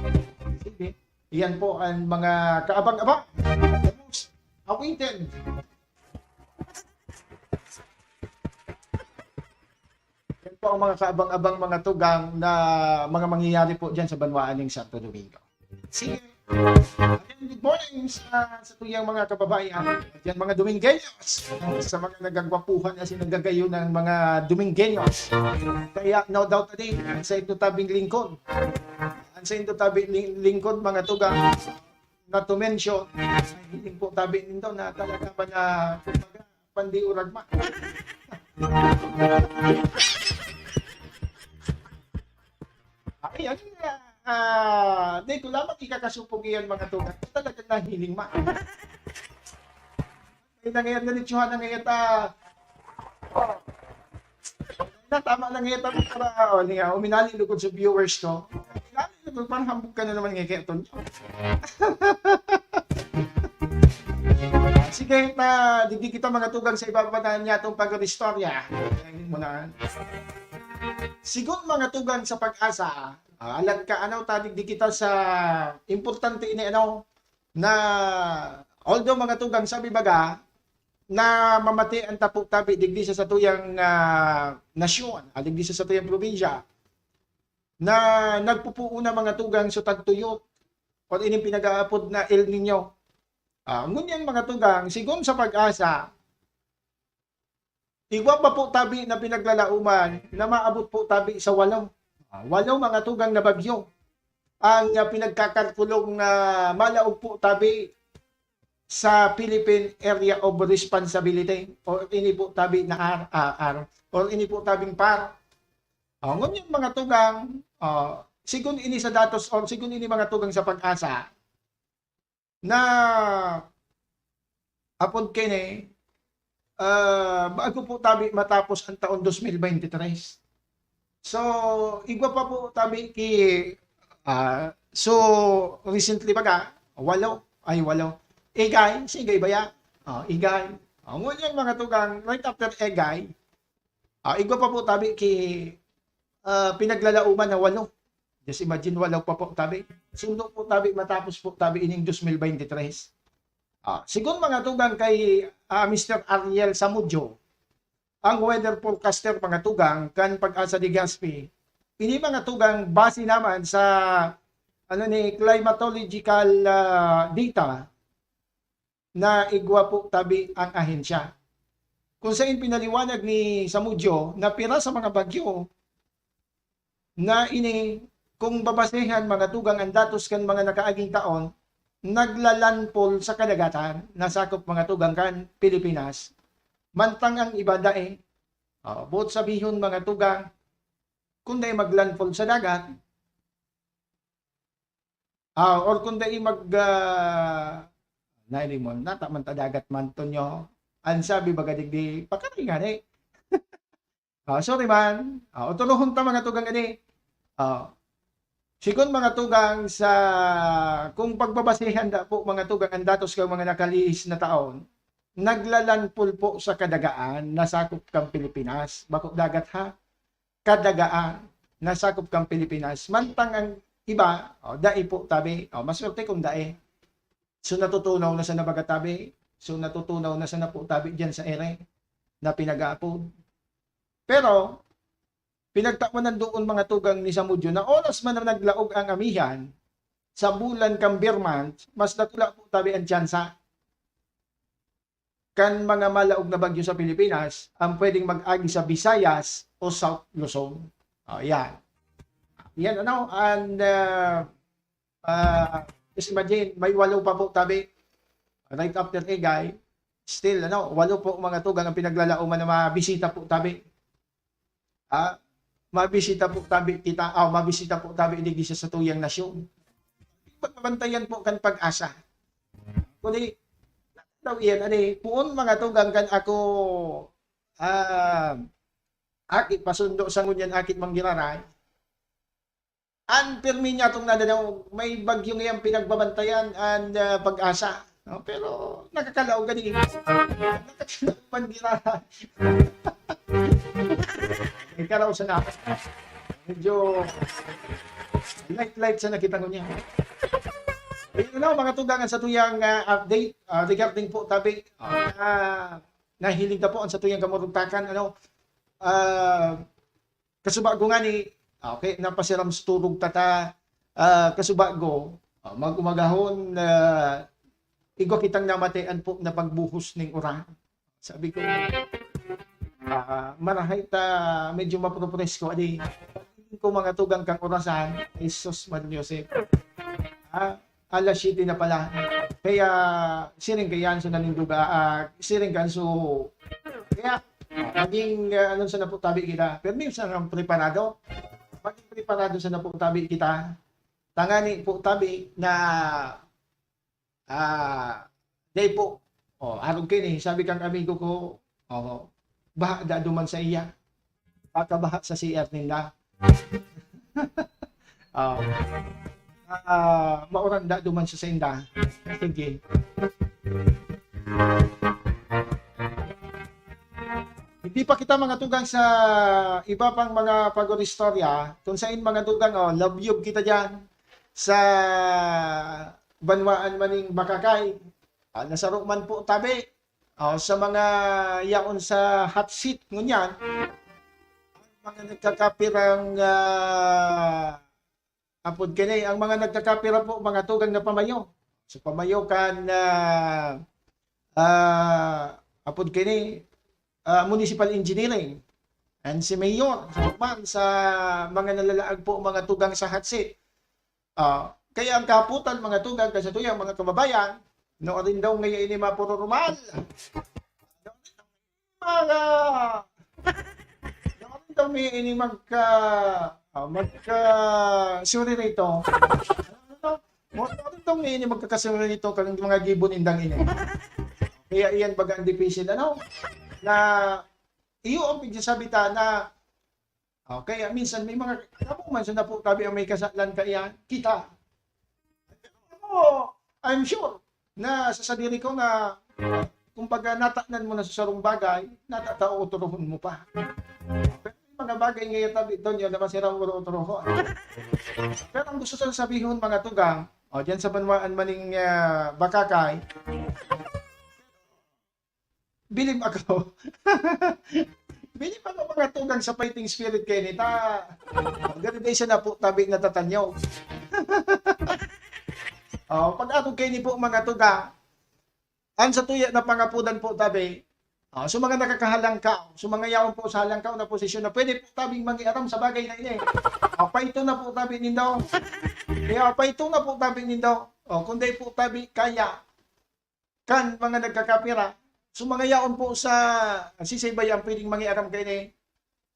Sige. Iyan po ang mga kaabang-abang. The most awaited. Yan po ang mga kaabang-abang, mga tugang na mga mangyayari po dyan sa banwaan ng Santo Domingo. Sige. Again, good morning sa, sa tuyang mga kababayan. Yan, mga Domingueños. Sa mga nagagwapuhan na sinagagayo ng mga Domingueños. Kaya no doubt na din, sa ito tabing lingkod. Ang sa ito tabing ling- lingkod, mga tugang, na to mention, hiling po tabi nindo na talaga ba na, kumbaga, pandi o ragma. Ay, ano na, ah, di ko lamang ikakasupog iyan, mga tugang. Talagang nahiling ma. Ay, nangyayat na litsuhan, nangyayat, ah, na, tama na nga ito para, oh, niya, uminali lugod sa viewers ko. Uminali lugod, parang hambog ka na naman nga kaya, Ton. Sige, na, digdi kita mga tugang sa ibaba na niya itong pag-istorya. Ayan mo na. Sigun mga tugang sa pag-asa, ah, alad ka, ano, ta, digdi kita sa importante ini, ano, na, although mga tugang, sabi baga, na mamati ang tapo tabi digdi sa satuyang, ah, nasyon, ah, digdi sa satuyang probinsya, na nagpupuon na mga tugang sa tagtuyok, o ining pinag-aapod na El Niño. Ah, ngunyan mga tugang, sigon sa pag-asa, igwa pa po tabi na pinaglalauman na maabot po tabi sa walo. Ah, walo mga tugang na bagyo ang, ah, pinagkakalkulong na malaog po tabi sa Philippine Area of Responsibility, or ini po tabi na R R R, or ini po tabing PAR. Oh, ngunyan mga tugang, oh, sigon ini sa datos, or sigon ini mga tugang sa pag-asa, na apod kini, ah, bago po tabi matapos ang taon dos mil bente tres. So, igwa pa po tabi ki, ah, so, recently baga, walo, ay, walo. Egay, si Egay baya? Oh, Egay. Oh, ngunyan mga tugang, right after Egay, ah, igwa pa po tabi ki, ah, pinaglalauman na walo. Just imagine, walo pa po tabi. Sundo po tabi, matapos po tabi ining dos mil bente tres. Ah, sigon mga tugang kay, ah, Mister Ariel Samudio, ang weather forecaster, mga tugang, kan Pag-asa Legazpi. Ini mga tugang base naman sa, ano, ni climatological, ah, data na igwa po tabi ang ahensya. Kung sain pinaliwanag ni Samudio na pira sa mga bagyo na ini, kung babasehan mga tugang ang datos kan mga nakaaging taon, naglalandfall sa kadagatan na sakop mga tugang kan Pilipinas, mantang ang iba dai. Oh, boot sabihon mga tugang, kung dai maglandfall sa dagat, ah, or kung dai mag, ah, nahiling mo, nata man ta dagat man, Tonyo. Ang sabi baga digdi, pakaringan eh. Ah, sorry man. Ah, otolohon ta mga tugang ini. Ah, sigon mga tugang sa, kung pagbabasehan da po mga tugang ang datos kang mga nakalihis na taon, naglalandfall po sa kadagaan na sakop kang Pilipinas. Bako dagat ha? Kadagaan na sakop kang Pilipinas. Mantang ang iba, oh, dai po tabi. Oh, maswerte kung dai. So, natutunaw na sana baga tabi. So, natutunaw na sana po tabi diyan sa ere na pinag-aapod. Pero, pinagtawanan doon mga tugang ni Samudio na oras man na naglaog ang amihan sa bulan kan Ber month, mas dakula po tabi ang tsansa kan mga malaog na bagyo sa Pilipinas ang pwedeng mag-agi sa Visayas o South Luzon. Oh, yan. Yan, ano, and, uh, Ah, just imagine, may walo pa po tabi. Right after Egay, still, ano, walo po mga tugang ang pinaglalaoman na mabisita po tabi. Ah, mabisita po tabi kita, ah, mabisita po tabi digdi sa satuyang nasyon. Pagbabantayan po kan PAGASA. Kundi, daw iyan, ani, puon mga tugang kan ako, ah, aki, pasundo sa ngunyan aki man giraray. An pirmi niya tong nadadaw, may bagyo ngayang pinagbabantayan an, ah, PAGASA, no? Pero nakakalaog gani. Nakakalaog man giraray. Ikaw sana. Medyo light-light sa nakita ko niya. Ayun na, mga tugang, ang satuyang, ah, update, ah, regarding po tabi. Ah, nahiling ta po ang satuyang kamurugtakan, ano, ah, kasubago ngani, ah, okay, napasiram sa turog tata, ah, kasubago, ah, mag-umagahon, ah, igwa kitang namatian po na pagbuhos ning uran. Sabi ko, ah, marahay ta medyo mapropresko, adi, ko mga tugang kang orasan, Jesus Maria Joseph. Ah, alas siyete na pala. Kaya, siring kaiyan so naninduga, ah, siring kan so, kaya, ah, maging, ah, ano sa napo tabi kita. Pero minsan ang preparado. Maging preparado sa napo tabi kita. Tangani po tabi na, ah, dai po. Oh, arog kaini, sabi kang amigo ko, oh, baha da duman sa iya. Pagkabaha sa C R ninda. Ah, ah, mauran da duman sa sainda. Sige. Hindi pa kita mga tugang sa iba pang mga pag-istorya. Kung sain mga tugang, oh, labyog kita diyan sa banwaan maning Bakakay. Ah, nasaro man po tabi. Oh, sa mga yaon sa hot seat ngunyan, ang mga nagkakapirang, ah, apod kini, ang mga nagkakapira po, mga tugang na pamayo. So, pamayo kan, ah, ah, apod kini, ah, municipal engineering. And si Mayor, sa man, sa mga nalalaag po, mga tugang sa hot seat. Ah, kaya ang kaputan, mga tugang, kasatuya, mga kababayan, no, rin daw ngayon ini mapururumal. Mga, no, rin daw ngayon ini magka, ah, magka, suri rito. Ano, no, rin daw ngayon ini magkakasuri rito, kang mga gibo nindang ini. Kaya iyan baga ang dipisil, ano, na iyo ang pigsasabi ta na, oh, kaya minsan may mga, kamo man sa napo tabi ang may kasalan kaya kita. Ako, I'm sure na sa sadiri ko na, kumbaga, nataknan mo na sa sarong bagay, natata-, ootorohon mo pa. Pero may mga bagay ngayon tabi doon, yun naman sila ootorohon. Pero ang gusto kong sabihon, mga tugang, o, diyan sa banwaan maning, ah, Bakakay, bilib ako. Bilib ako, mga tugang, sa fighting spirit kaini ta. Ganun din siya na po, tabi na tatanyaw. Oh, pag ako kaini po, mga tugang, ang sa tuya na pangapudan po, tabi, oh, so mga nakakahalangkaw, so mga yaon po sa halangkaw na posisyon na pwede po tabing mangiaram sa bagay na ini. Oh, paito na po tabi nindo. Kaya paito na po tabi nindo. Oh, kung di po tabi kaya, kan mga nagkakapira. So, mga yaon po sa sisay ba yan pwedeng mangiaram kaini?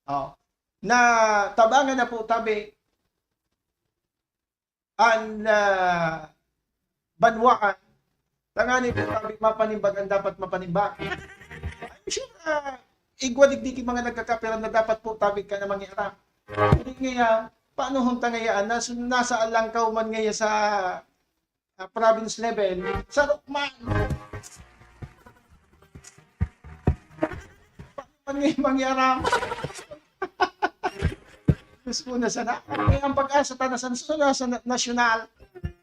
Oh. Na tabangan na po tabi an, ah, banwaan. Tangani po tabi mapanimbag ang dapat mapanimbag. I'm sure, ah, igwa digdi ki mga nagkakapira na dapat po tabi ka na mangiaram. Hindi ngaya, paano hon ta ngayaan? Nas-, nasa alangkaw man ngaya sa ah, province level, sarok man. Paano man ngayon mangyara? Diyos ko, na sana. Kaya ang pag-asa ta na sa, sa, sa na-, nasyonal.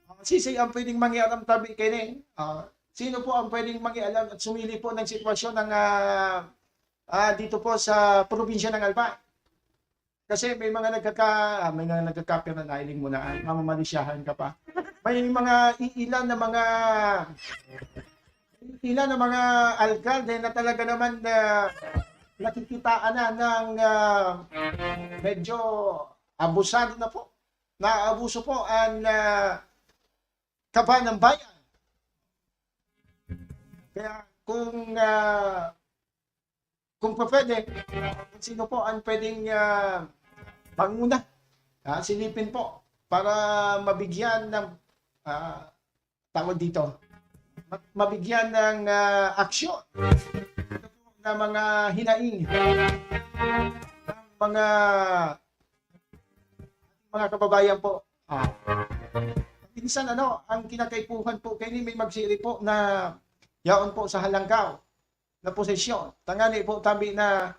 Ah, sisay ang pwedeng mangiaram tabi kaini? Ah, sino po ang pwedeng mangialam at sumili po ng sitwasyon ng, ah, ah, dito po sa probinsya ng Albay? Kasi may mga nagkaka-, ah, may mga nagkakapira na, nailing mo na, ah, mamamalisyahan ka pa. May mga iilan na mga, iilan na mga alkalde na talaga naman na nakikitaan na ng, ah, medyo abusado na po. Naaabuso po ang, ah, kaban ng bayan. Kaya kung, ah, kung pwede, kung sino po ang pwedeng, ah, manguna, ah, silipin po para mabigyan ng, ah, tawag dito, ma-, mabigyan ng, ah, aksyon na mga hinaing ng mga, mga kababayan po. Ah, minsan, ano, ang kinakaipuhan po kaini, may magsiri po na yaon po sa halangkaw na posisyon. Tangani po tabi na,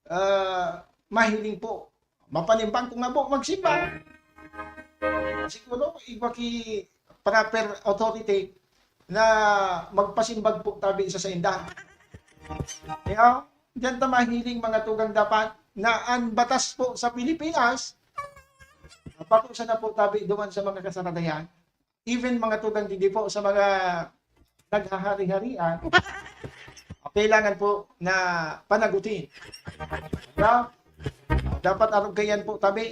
ah, mahiling po, mapanimbang ko nga po magsimba. Siguro, igwa ki proper authority na magpasimbag po tabi sa sainda. Kaya, diyan ta mahiling, mga tugang, dapat na ang batas po sa Pilipinas, bako sana po tabi duman sa mga kasaradayan. Even, mga tugang, digdi po sa mga naghahari-harian, kailangan po na panagutin. Diba? Dapat arog kayan po tabi.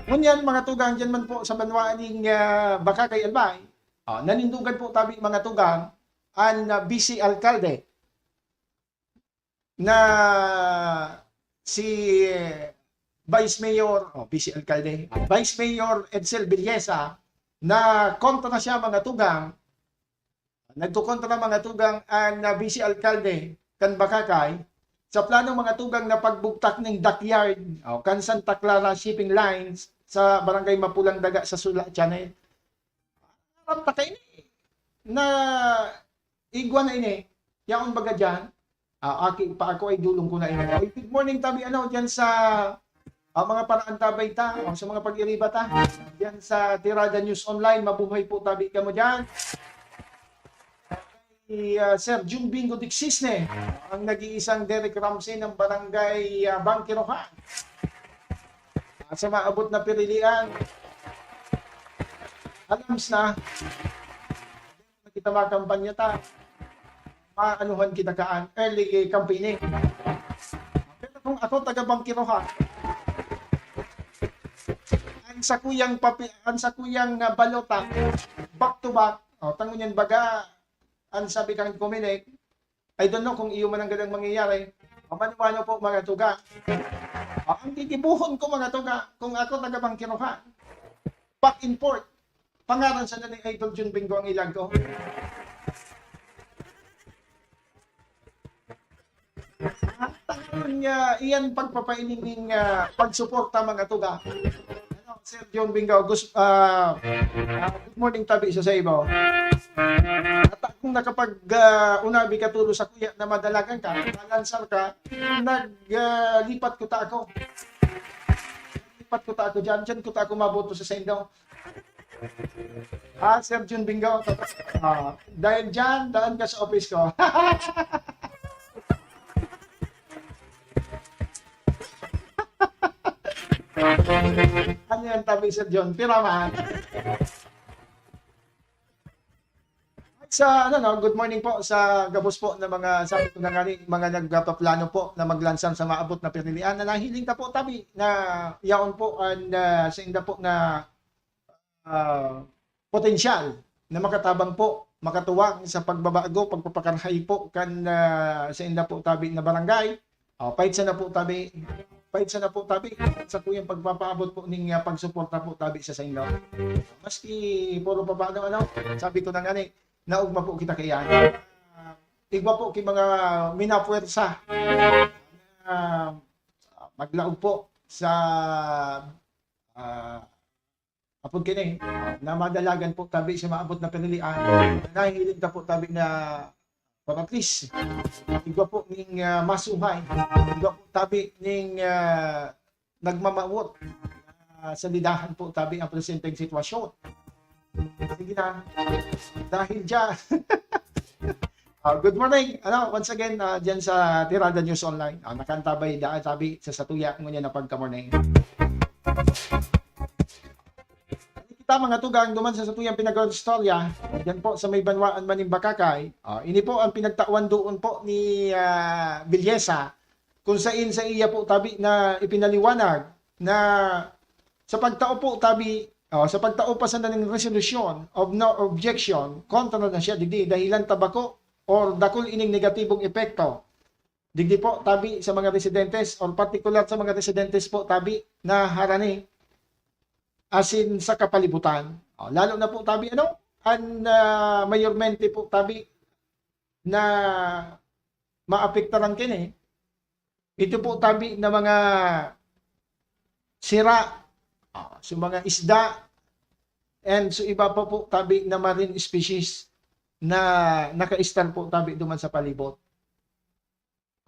Ngunyan, mga tugang, dyan man po sa banwaan ning, ah, Bacacay, Albay, ah, nanindugan po tabi, mga tugang, an, ah, vice alkalde na si Vice Mayor, o, vice alkalde, Vice Mayor Edsel Villesa, na kontra na siya, mga tugang, nagkokontra, mga tugang, an, ah, vice alkalde kan Bacacay sa plano, mga tugang, na pagbugtak ning dockyard, o, kan Santa Clara Shipping Lines sa Barangay Mapulang Daga sa Sula Channel. Aram ta kaini na igwa na ini. Yaon baga diyan? Ah, aki pa ako, ay dulong ko na ini. Oy, good morning tabi, ano, diyan sa, ah, mga paraan tabay ta, o sa mga pag-iriba ta. Diyan sa Tirada News Online, mabuhay po tabi kamo diyan. Si, ah, Sir Jun Bingo Dixisne, ang nag-iisang Derek Ramsey ng Barangay, ah, Bangkirohan. At sa maabot na pirilian, alams na, kita makampanya ta, maanuhan kita kaan, early campaigning. Pero kung ako taga Bangkirohan, ang sakuyang papi-, ang sakuyang, ah, balota, back to back, o, tangon yan baga, ang sabi kan Comelec, I don't know kung iyo man ang gadang mangyayari. Mano-mano po, mga tugang. Ah, ang gigibuhon ko, mga tugang, kung ako taga Bangkirohan, back and forth. Pangaran sana ni Idol Jun Bingo ang ilag ko. Tangaron nga, iyan pagpapaining ning, ah, pagsuporta, mga tugang. Ano, Sir John Bingo, gus-, ah, ah, good morning tabi sa saibo. At kung nakapag, ah, unabi ka tulo sa kuya na madalagan ka, malansar ka, nag, ah, lipat ko ta ako. Lipat ko ta ako dyan, dyan ko ta ako maboto sa saindo. Ah, Sir Jun Bingo. Ah, dahil dyan, daan ka sa office ko. Ano yan, tabi, Sir John? Pira man? Sa, ano, no, good morning po sa gabos po na mga, sabi ko na nga ni, mga nagpapaplano po na maglansang sa maabot na pinilian na nahiling ta po, tabi, na yaon po and, ah, sa inda po na, ah, potensyal na makatabang po, makatuwang sa pagbabago, pagpapakarahay po kan, ah, sa inda po tabi na barangay. Oh, pait sana po tabi. Pait sana po tabi sa po yung pagpapaabot po ning, ah, pagsuporta po tabi sa sainda. Maski puro pa paano, ano, sabi ko na nga ni, naugma po kita kaya. Ah, igwa po ki mga minapuwersa na maglaog po sa, ah, apod kini, ah, na madalagan po tabi sa maabot na pinilian. Nahihiling ta po tabi na, or at least, igwa po ning, ah, masuhay. Igwa po tabi ning, ah, nagmamawot, ah, sa lidahan po tabi ang presenteng sitwasyon. Sige na. Dahil dyan, ah, good morning. Ano, once again, ah, dyan sa Tirada News Online. Ah, nakantabay daan tabi sa satuya ngunyan na pagka-morning. Kita, mga tugang, duman sa satuyang pinag-istorya, dyan po sa may banwaan man nin Bacacay, ah, ini po ang pinagtawan doon po ni, ah, Villesa, kung sain sa iya po tabi na ipinaliwanag na sa pagtao po tabi Oh, sa pagtao pa sana ning resolution of no objection, kontra na siya digdi, dahilan ta bako or dakul ining negatibong epekto. Digdi po, tabi sa mga residentes or partikular sa mga residentes po, tabi na harani asin sa kapalibutan. Oh, lalo na po, tabi, ano, an, ah, mayormente po, tabi na maapektaran kini. Ito po, tabi na mga sira, ah, sa mga isda, and so iba pa po, tabi na marine species na nakaistar po, tabi duman sa palibot.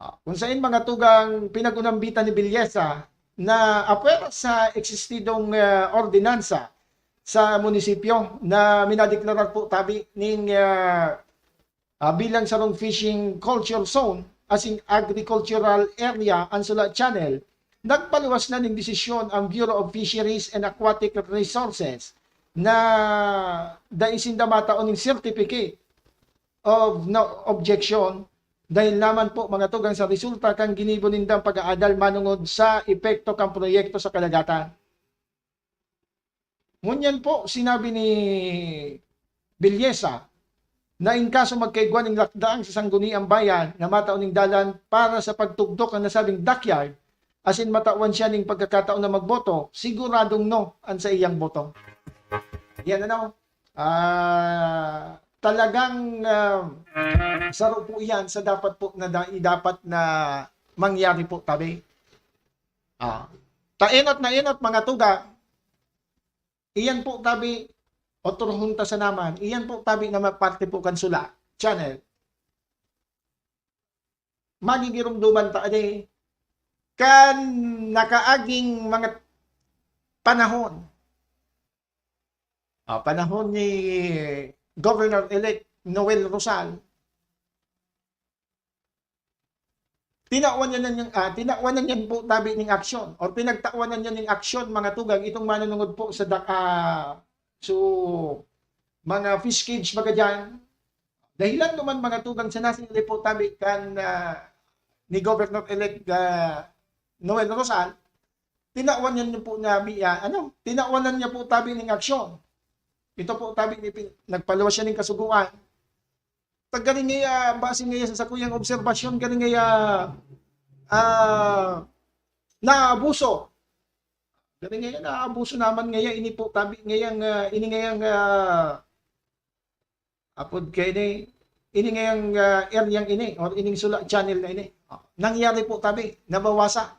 Ah, kung sain mga tugang pinag-unambitan ni Belleza na apwera sa eksistidong, ah, ordinansa sa munisipyo na minadeklarar po, tabi ning, ah, ah, bilang sarong fishing culture zone asin agricultural area an Sula Channel, nagpaluwas na ning desisyon ang Bureau of Fisheries and Aquatic Resources na dai sinda matao ning certificate of no objection dahil naman po, mga tugang, sa resulta kan ginibo nindang pag-aadal manongod sa epekto kan proyekto sa kadagatan. Ngunyan po, sinabi ni Belleza na in kaso magkaigwa ning lakdang sa Sangguniang Bayan na matao ning dalan para sa pagtugdok kan nasabing dockyard asin matawan siya ning pagkakataon na magboto, siguradong no an saiyang boto. Yan, ano? Ah, talagang, ah, saro po iyan sa dapat po na da-, dapat na mangyari po, tabi. Ah, ta enot na enot, mga tugang, iyan po, tabi, otrohon ta sana man, iyan po, tabi, na ma-, parte po kan Sula Channel. Magigiromdoman ta adi kan nakaaging mga panahon. Ah, panahon ni Governor-elect Noel Rosal, tinawan niya na niyang, ah, tinawan na niyan po, tabi, ning aksyon or pinagtawanan niya ning aksyon, mga tugang, itong manunungod po sa dak-, ah, so, mga fish cage baga diyan. Dahilan duman, mga tugang, sa nasingil po, tabi, kan, ah, ni Governor-elect, ah, Noel Rosal, tinawan niya po, tabi, ah, ano, tinawanan niya po, tabi, ning aksyon. Ito po, tabi, ni pin-, nagpaluwas siya ning kasugoan. Pag gani ngaya, base ngaya sa sakuyang obserbasyon, gani ngaya, ah, naabuso. Gani ngaya, naabuso naman ngaya, ini po, tabi, ngayang, ah, ini ngayang, ah, apod kaini, ini ngayang, ah, eryang ini, or ining Sula Channel na ini. Ah, nangyari po, tabi, nabawasa.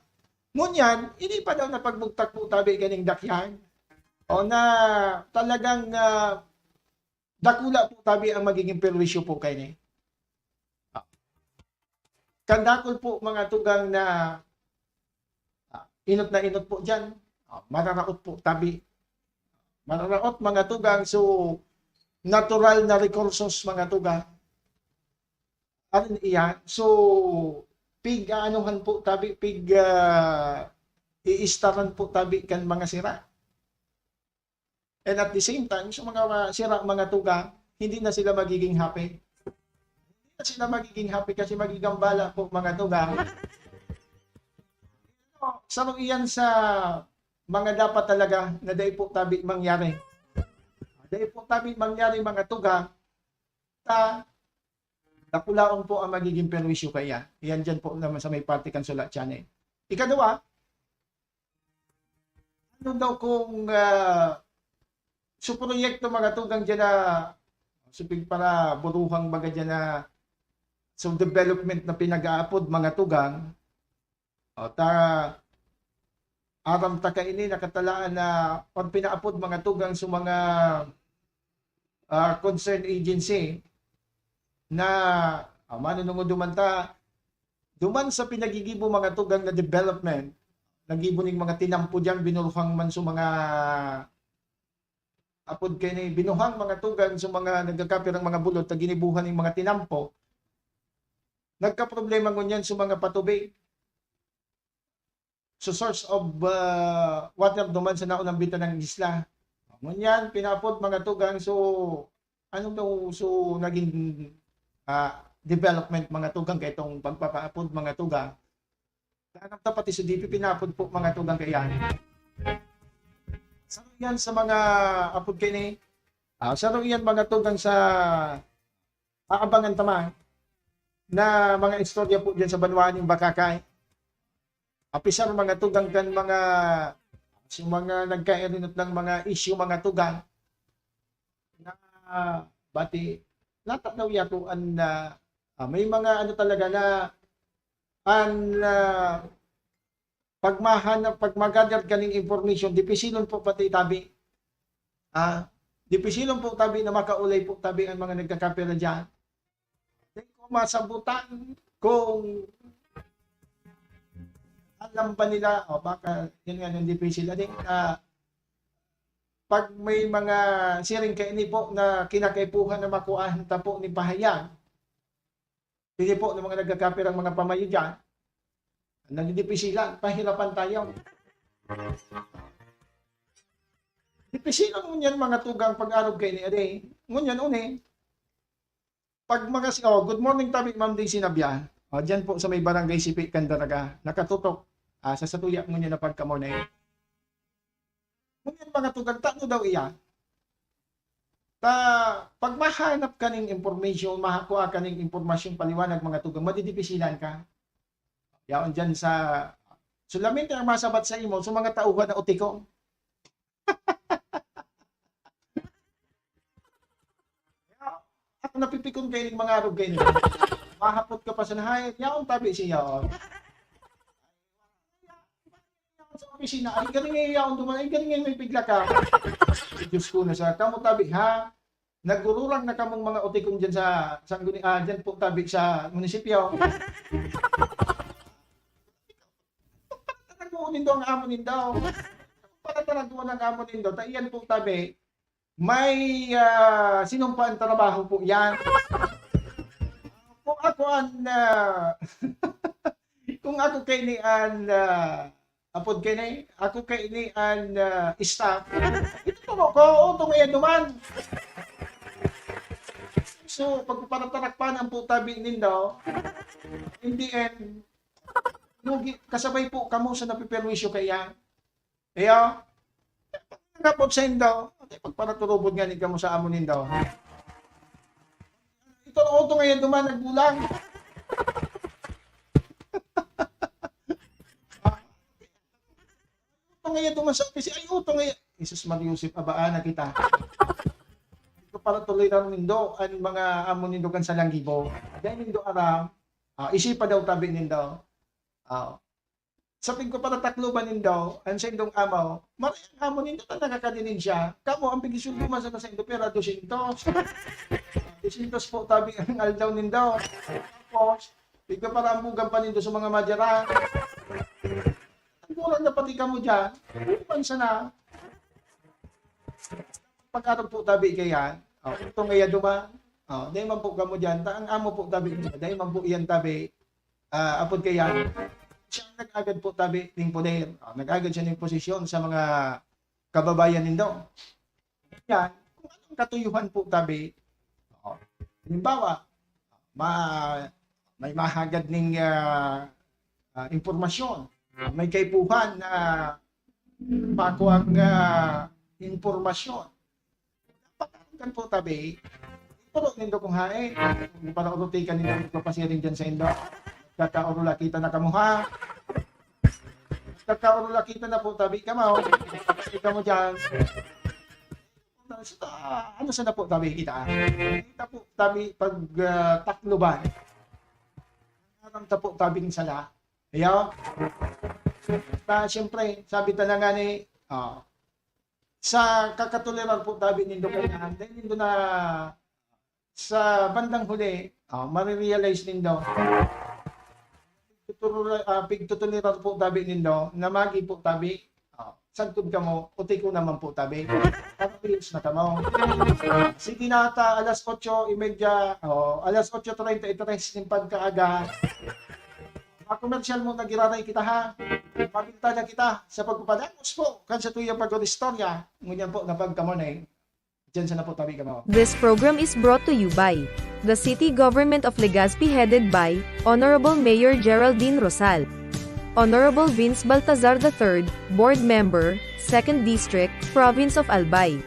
Ngunyan, ini pa daw na pagbugtak po, tabi, ganing dakyan. O na talagang, ah, dakula po, tabi, ang magiging perwisyo po kaini. Ah. Kan dakul po, mga tugang, na, ah, inot na inot po diyan. Ah, mararaot po, tabi. Mararaot, mga tugang, so natural na rekursos, mga tugang. Arin iyan, so pig-aanuhan po, tabi, pig, ah, iistaran po, tabi, kan mga sira. And at the same time, sa mga, mga sira, mga tugang, hindi na sila magiging happy. Hindi na sila magiging happy kasi magigambala po, mga tugang. Saro iyan sa mga dapat talaga na dai po, tabi, mangyari. Dai po, tabi, mangyari, mga tugang, ta dakulaon po ang magiging perwisyo kaiyan. Iyan diyan po naman sa may parte kan Sula Channel. Ikadua, ano daw kung, ah, so proyekto, mga tugang, diyan na, so pig-, para buruhang baga diyan na, so development na pinag-aapod, mga tugang, o ta, aram ta kaini, nakatalaan na pag pinaapod, mga tugang, sa mga, ah, concerned agency na, ah, manunungod duman ta, duman sa pinagigibo, mga tugang, na development, nagibo ning mga tinampo diyan, binuruhang man sa mga, apod kaini, binuhang, mga tugang, sa mga nagkakapirang mga bulod, ta ginibuhan ning mga tinampo. Nagkaproblema ngunyan sa mga patubig. So, source of, ah, water duman sa naunang bitanan ng isla. Ngunyan, pinaapod, mga tugang, so, ano daw, so, naging, ah, development, mga tugang, kaya itong pagpapaapod, mga tugang. Tanang ta pati sa D P, pinaapod po, mga tugang, kaya. Saro yan sa mga apod kaini. Ah, saro yan mga tugang sa aabangan ta man na mga istorya po dyan sa banwaan ng Bakakay. Apisar mga tugang kan mga, sa mga nagkairinot ng mga issue, mga tugang, na bati, natanaw yato an, ah, ah, may mga ano talaga na an, ah, pagmahanap, pagmagather kaning information, dipisilon po pati tabi. Ah, dipisilon po tabi na makaulay po tabi ang mga nagkakapira diyan. Di ko masabutan kung alam ba nila, o baka yun nga yung dipisil. Adi, ah, pag may mga siring kaini po na kinakaipuhan na makuhaan ta po ni pahayag, pili po ng mga nagkakapirang mga pamayo dyan, nadidipisilan, pahirapan tayo. Dipisilan mo niyan mga tugang pag-arog kaini, adi. Ngunyan, uni, pag mga si-, oh, good morning tabi, Ma'am Daisy Nabia. Oh, dyan po sa may barangay Sipi, Candaraga. Nakatutok, ah, sa satuya ngunyan na pagkamunay. Ngunyan mga tugang, tano daw iya. Ta, pag mahanap ka ning information, mahakuha ka ning impormasyong paliwanag, mga tugang, madidipisilan ka. Yaon dyan sa, solamente ang masabat sa imo, sa mga tauhan na utikong. Ako napipikon kayo ng mga arog kayo. Mahapot ka pa sa nahay, yaon tabi siya. Sa opisina, ay galing ngayon yaon duman, ay galing ngayon may bigla ka. Diyos ko na sa, kamo tabi ha? Nagururang na kamong mga utikon dyan sa, sa, ah, dyan po tabi sa munisipyo. Pagpatanagoon nindo ang amo nindo. Pagpatanagoon ang amo nindo. Ta iyan po tabi, may, ah, sinumpaan trabaho po yan. Kung ako ang, ah, kung ako kay ni an, ah, apod kay ni, ako kay ni an, ah, staff, ituturo ko, utong iyan duman. So, pagpaparatarak pa ng po tabi nindo, in the end, lugi, kasabay po kamo sa napiperwisyo kaya. Iyo, nga po sa indo, pagparaturubod nga ni kamo sa amo nindo. Ito, utong iyan duman, nagbulang. Utong iyan duman sa opisina, ay, utong iyan. Jesus, Maria Joseph, abaan na kita. Ito pala tuloy lang nindo, ang mga amo nindo kan sa langgibo. Dahil nindo aram, ah, isipa daw tabi nindo. Ah, sa pigpaparatakloban nindo, ang saindong amaw, maray ang amo nindo ta nakakadinin siya. Kamo, ang pigisuldo man sana saindo, pera, dosyentos. Dosyentos po tabi ang aldaw nindo. Tapos, pigpaparambugan pa nindo sa mga madyara. Ang mura na pati kamo dyan. Upan sana. Pag-arog po tabi kaya, oh, itong iya duman. Oh, dahil man po kamo dyan, ta-, ang amo po tabi, dahil man po iyan tabi, ah, apod kaya, siya ang nag-agad po tabi ning poder. Oh, nag-agad siya ning posisyon sa mga kababayan nindo. Yan, kung anong katuyuhan po tabi, oh, halimbawa, ma-, may mahagad ning, ah, ah, impormasyon, may kaipuhan na makuang, ah, impormasyon. Pagkakan po tabi, ituro nindo kung hain, kung para uruti ka nindo, magpapasiring dyan sa indo. Kakaurula kita na kamo, ha? Kakaurula kita na po, tabi ka mo. Tabi ka mo dyan. Sa, ano sa na po, tabi kita? Kita po, tabi pag, ah, takloban. Aram ta po, tabing sala. Iyo? Ta, siyempre, sabi ta na nga ni, oh, sa kakatolerar po tabi nindo kailangan, dahil nindo na sa bandang huli, oh, marirealize nindo. Tuturo-, ah, pigtutuliran po tabi nindo, na magi po tabi, oh, sagkod kamo, uti ko naman po tabi. Para reels na kamo. Sige na ta, alas otso y media, oh, alas otso treinta y tres nin pagkaaga. Makomersyal mo, nagiraray kita ha. Mabinta na kita sa pagpapadangos po kan sa tuyang pag-istorya. Ngunyan po, napagkamo na eh. Diyan sa napo tabi kamo. This program is brought to you by the City Government of Legazpi, headed by Honorable Mayor Geraldine Rosal. Honorable Vince Baltazar the third, Board Member, Second District, Province of Albay.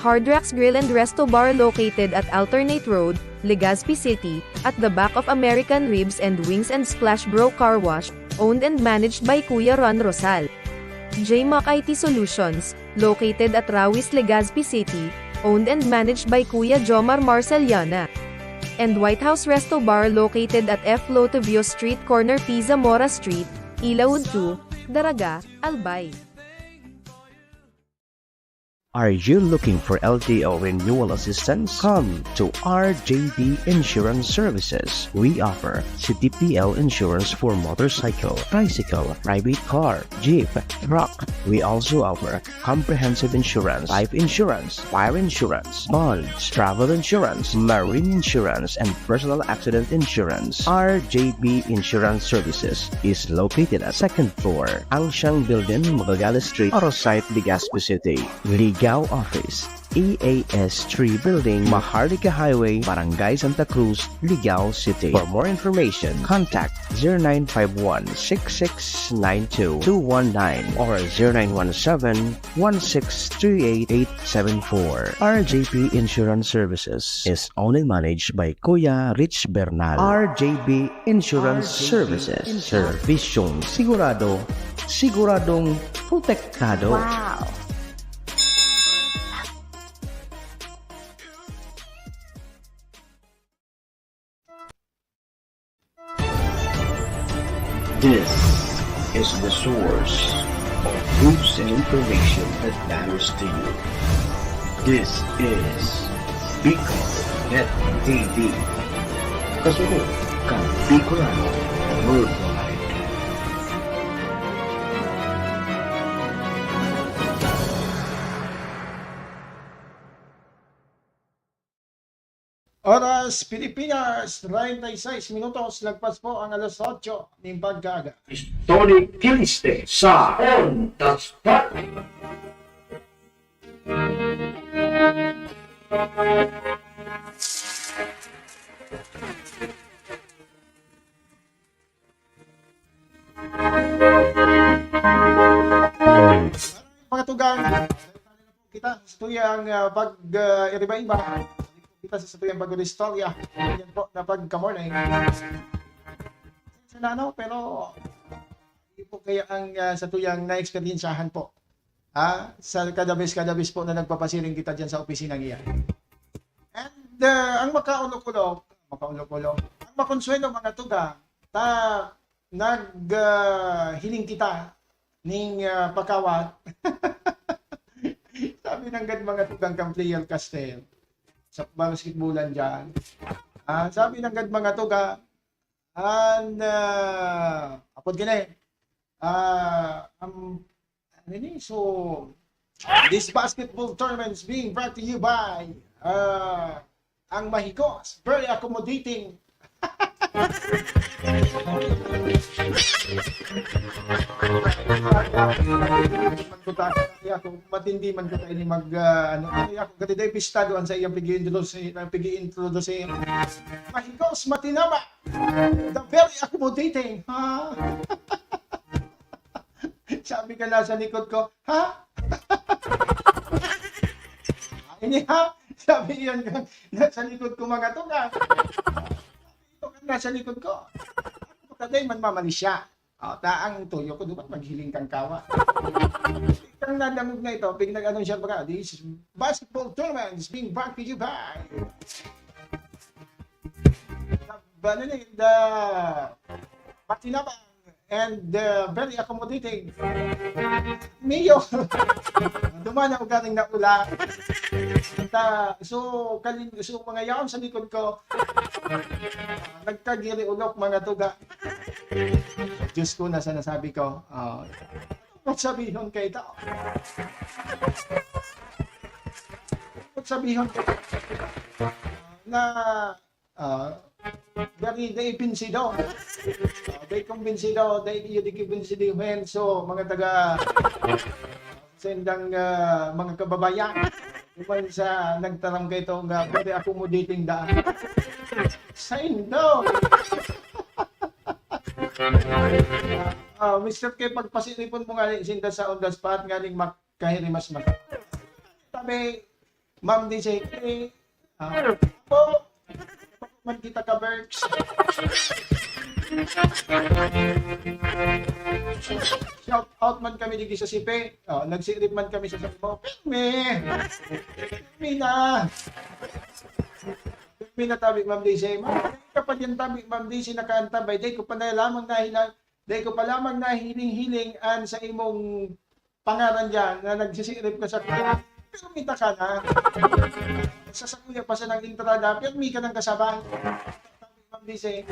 Hard Rocks Grill and Resto Bar located at Alternate Road, Legazpi City, at the back of American Ribs and Wings and Splash Bro Car Wash, owned and managed by Kuya Ron Rosal. J Mac I T Solutions, located at Rawis, Legazpi City, owned and managed by Kuya Jomar Marceliana. And White House Resto Bar located at F Lotovio Street, corner P Zamora Street, Ilaud two, Daraga, Albay. Are you looking for L T O renewal assistance? Come to R J B Insurance Services. We offer C T P L insurance for motorcycle, tricycle, private car, jeep, truck. We also offer comprehensive insurance, life insurance, fire insurance, bonds, travel insurance, marine insurance, and personal accident insurance. R J B Insurance Services is located at second floor, Angshang Building, Magallanes Street, Arosite, Legazpi City. Legal Office, E A S three Building, Maharlika Highway, Barangay Santa Cruz, Legazpi City. For more information, contact zero nine five one, six six nine two, two one nine or zero nine one seven, one six three eight, eight seven four. R J P Insurance Services is owned and managed by Kuya Rich Bernal. R J B Insurance Services. Serbisyong sigurado, siguradong protektado. Wow! This is the source of news and information that matters to you. This is Bicol Net T V. Kasunod kan Bicolano Worldwide. Oras Pilipinas, treinta y seis minutos, lagpas po ang alas otso ning pagkaaga. Tony Kiliste sa On the Spot. Mga tugang, kita sa tuyang, ah, pag, ah, iriba-iba. Kita sa tuyang pag-istorya. Yan po na pagka-morning. Sa nano, pero hindi po kaya ang, ah, sa tuyang na-eksperyensyahan po. Ha? Sa kada bes, kada bes po na nagpapasiring kita dyan sa opisina niya. And, ah, ang makaulok-ulok, makaulok-ulok, ang makonsuelo, mga tugang, ta nag, ah, hiling kita ning, ah, pakawat. Sabi nanggad mga tugang kan player Castel, sa basketballan diyan. Ah, sabi nanggad mga tugang, an, ah, apod gini, ah, um, ano ni? So, this basketball tournament is being brought to you by, ah, ang mahigos, very accommodating. Matindi man kita ini mag, ah, ano, ano, ako, gati dai pistado an sa iyang pag-i-introduce, pag-i-introduce. Mahigos, matinaba, the very accommodating, ha? Sabi ka nasa likod ko, ha? Ini, ha? Sabi iyan, nasa likod ko, mga tugang. Ito ka nasa likod ko. Ito ka dai man mamali siya. O, ta ang tuyo ko, duman maghiling kang kawa. Ang nadangog na ito, pag nag-anunsyo pa ka, this basketball tournament is being brought to you by Banana, the Patinabang and the very accommodating Mio. Duman na ugaling na ula. Ta, so, kalin, so, mga yaon sa likod ko, ah, nagkagiri ulok, mga tuga. Diyos ko, nasa nasabi ko. Ah, ano sabihon kayo ito? Ano sabihon kayo? Na Ah, dai, dai binsido. Ah, dai kumbinsido, dai iyo di kumbinsido, men. So, mga taga, sa indang, ah, mga kababayan, iban sa nagtaram kay itong, ah, very accommodating daan. Sa indo. Ah, Mister K, pagpasiripon mo nga ni sinda sa on the spot nga ning makahirimas man. Sabi, Ma'am D C, eh, ah, po, man kita ka Berks. Shout out man kami digi sa sipi. Oh, nagsirip man kami sa sakbo. Pirmi! Pirmi na! Pirmi na tabi, Ma'am D C. Ma'am, kapag yan tabi, Ma'am D C, nakaantabay. Dahil ko pa na lamang nahilang, dahil ko pa lamang nahiling-hiling an sa imong pangaran diyan na nagsisirip ka sa kanya. Pero kita ka na. Sa sakuya pa siya ng entrada, pirmi ka ng kasabay. Ma'am D C.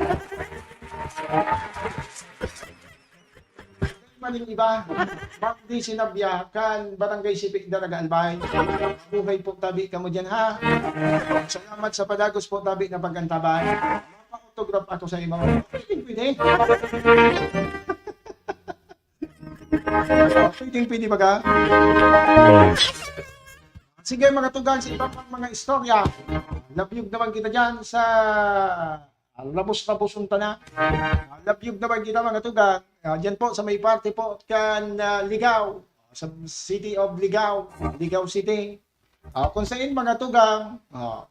Maning iba, Ma'am D C Nabia, kan Barangay Sipik, Daraga, Albay. Buhay po tabi kamo diyan, ha? Salamat sa padagos po tabi na pag-antabay. Mapa-autograph ako sa imo. Pwede, pwede. Pwede, pwede baga. Sige, mga tugang, sa iba pang mga istorya. Labyog naman kita dyan sa, ah, labos-laboson ta na. Ah, labyog naman kita, mga tugang. Ah, dyan po sa may parte po kan, ah, Ligao, sa City of Ligao, Ligao City. Ah, kung saan, mga tugang, ah,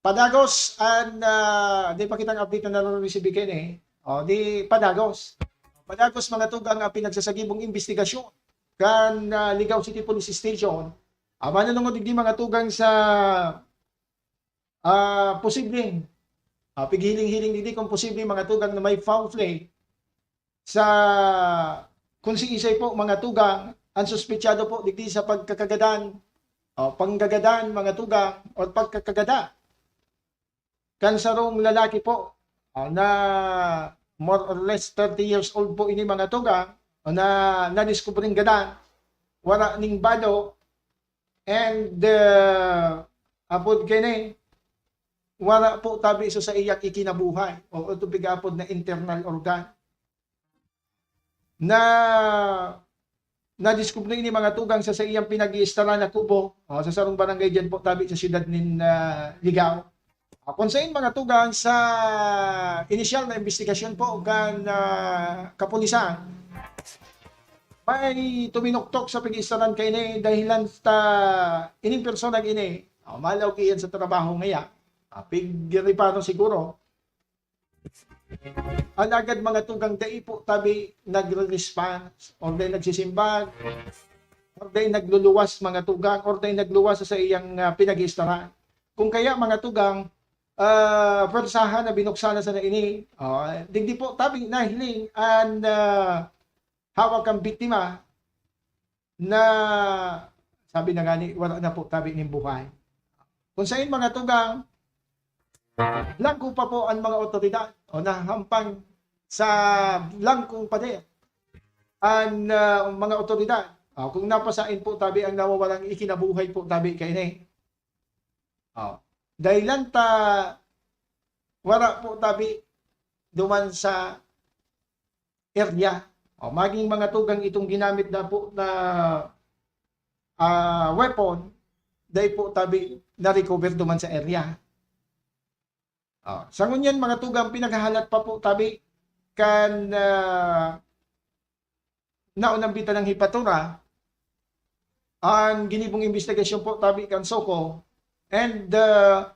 padagos an, ah, di pa kitang update na nare-receive kaini. Oh, di padagos. Padagos, mga tugang, ang pinagsasagibong imbestigasyon kan, ah, Ligao City Police Station. Ah, manunungod digdi, mga tugang, sa, ah, posibleng, ah, pighiling-hiling digdi kung posibleng, mga tugang, na may foul play sa kung siisay po, mga tugang, ang suspetsado po digdi sa pagkakagadan, o panggagadan, mga tugang, o pagkakagada kan sarong lalaki po, ah, na more or less thirty years old po ini, mga tugang, o na nadiskubring gadan, wala ning balo, and, ah, apod kaini, wala po tabi sa saiyang ikinabuhay o itong piga-apod na internal organ. Na nadiskubre ini, mga tugang, sa saiyang pinag-iistaran na kubo, o, sa sarong barangay diyan po tabi sa siyudad nin, ah, Ligao. Ah, kung sain, mga tugang, sa inisyal na imbestigasyon po kan, ah, kapulisan, may tuminuktok sa pag-iistaran kaini dahilan ta ining personang ini, ah, malaog iyan sa trabaho ngaya, ah, pigreparo siguro. Alagad, mga tugang, dai po tabi nagre-response, or dai nagsisimbag, or dai nagluluwas, mga tugang, or dai nagluwas sa iyang, ah, pinag-iistaran. Kung kaya, mga tugang, ah, pwersahan na binuksan na sana ini. Oh, digdi po tabi nahiling an, ah, hawak kan biktima na sabi na ngani, wala na po tabi nin buhay. Kung sain, mga tugang, langko pa po an mga otoridad o nahahampang sa langkong pader an, ah, mga otoridad. Ah, kung napasain po tabi ang nawawalang ikinabuhay po tabi kaini. Oh. Dahilan ta wala po tabi duman sa area. O, maging, mga tugang, itong ginamit na po na, ah, weapon, dai po tabi na-recover duman sa area. O, sa ngunyan, mga tugang, pinaghahalat pa po tabi kan, ah, naunang bitanang hipatura an ginibong imbestigasyon po tabi kan SOCO, and, ah,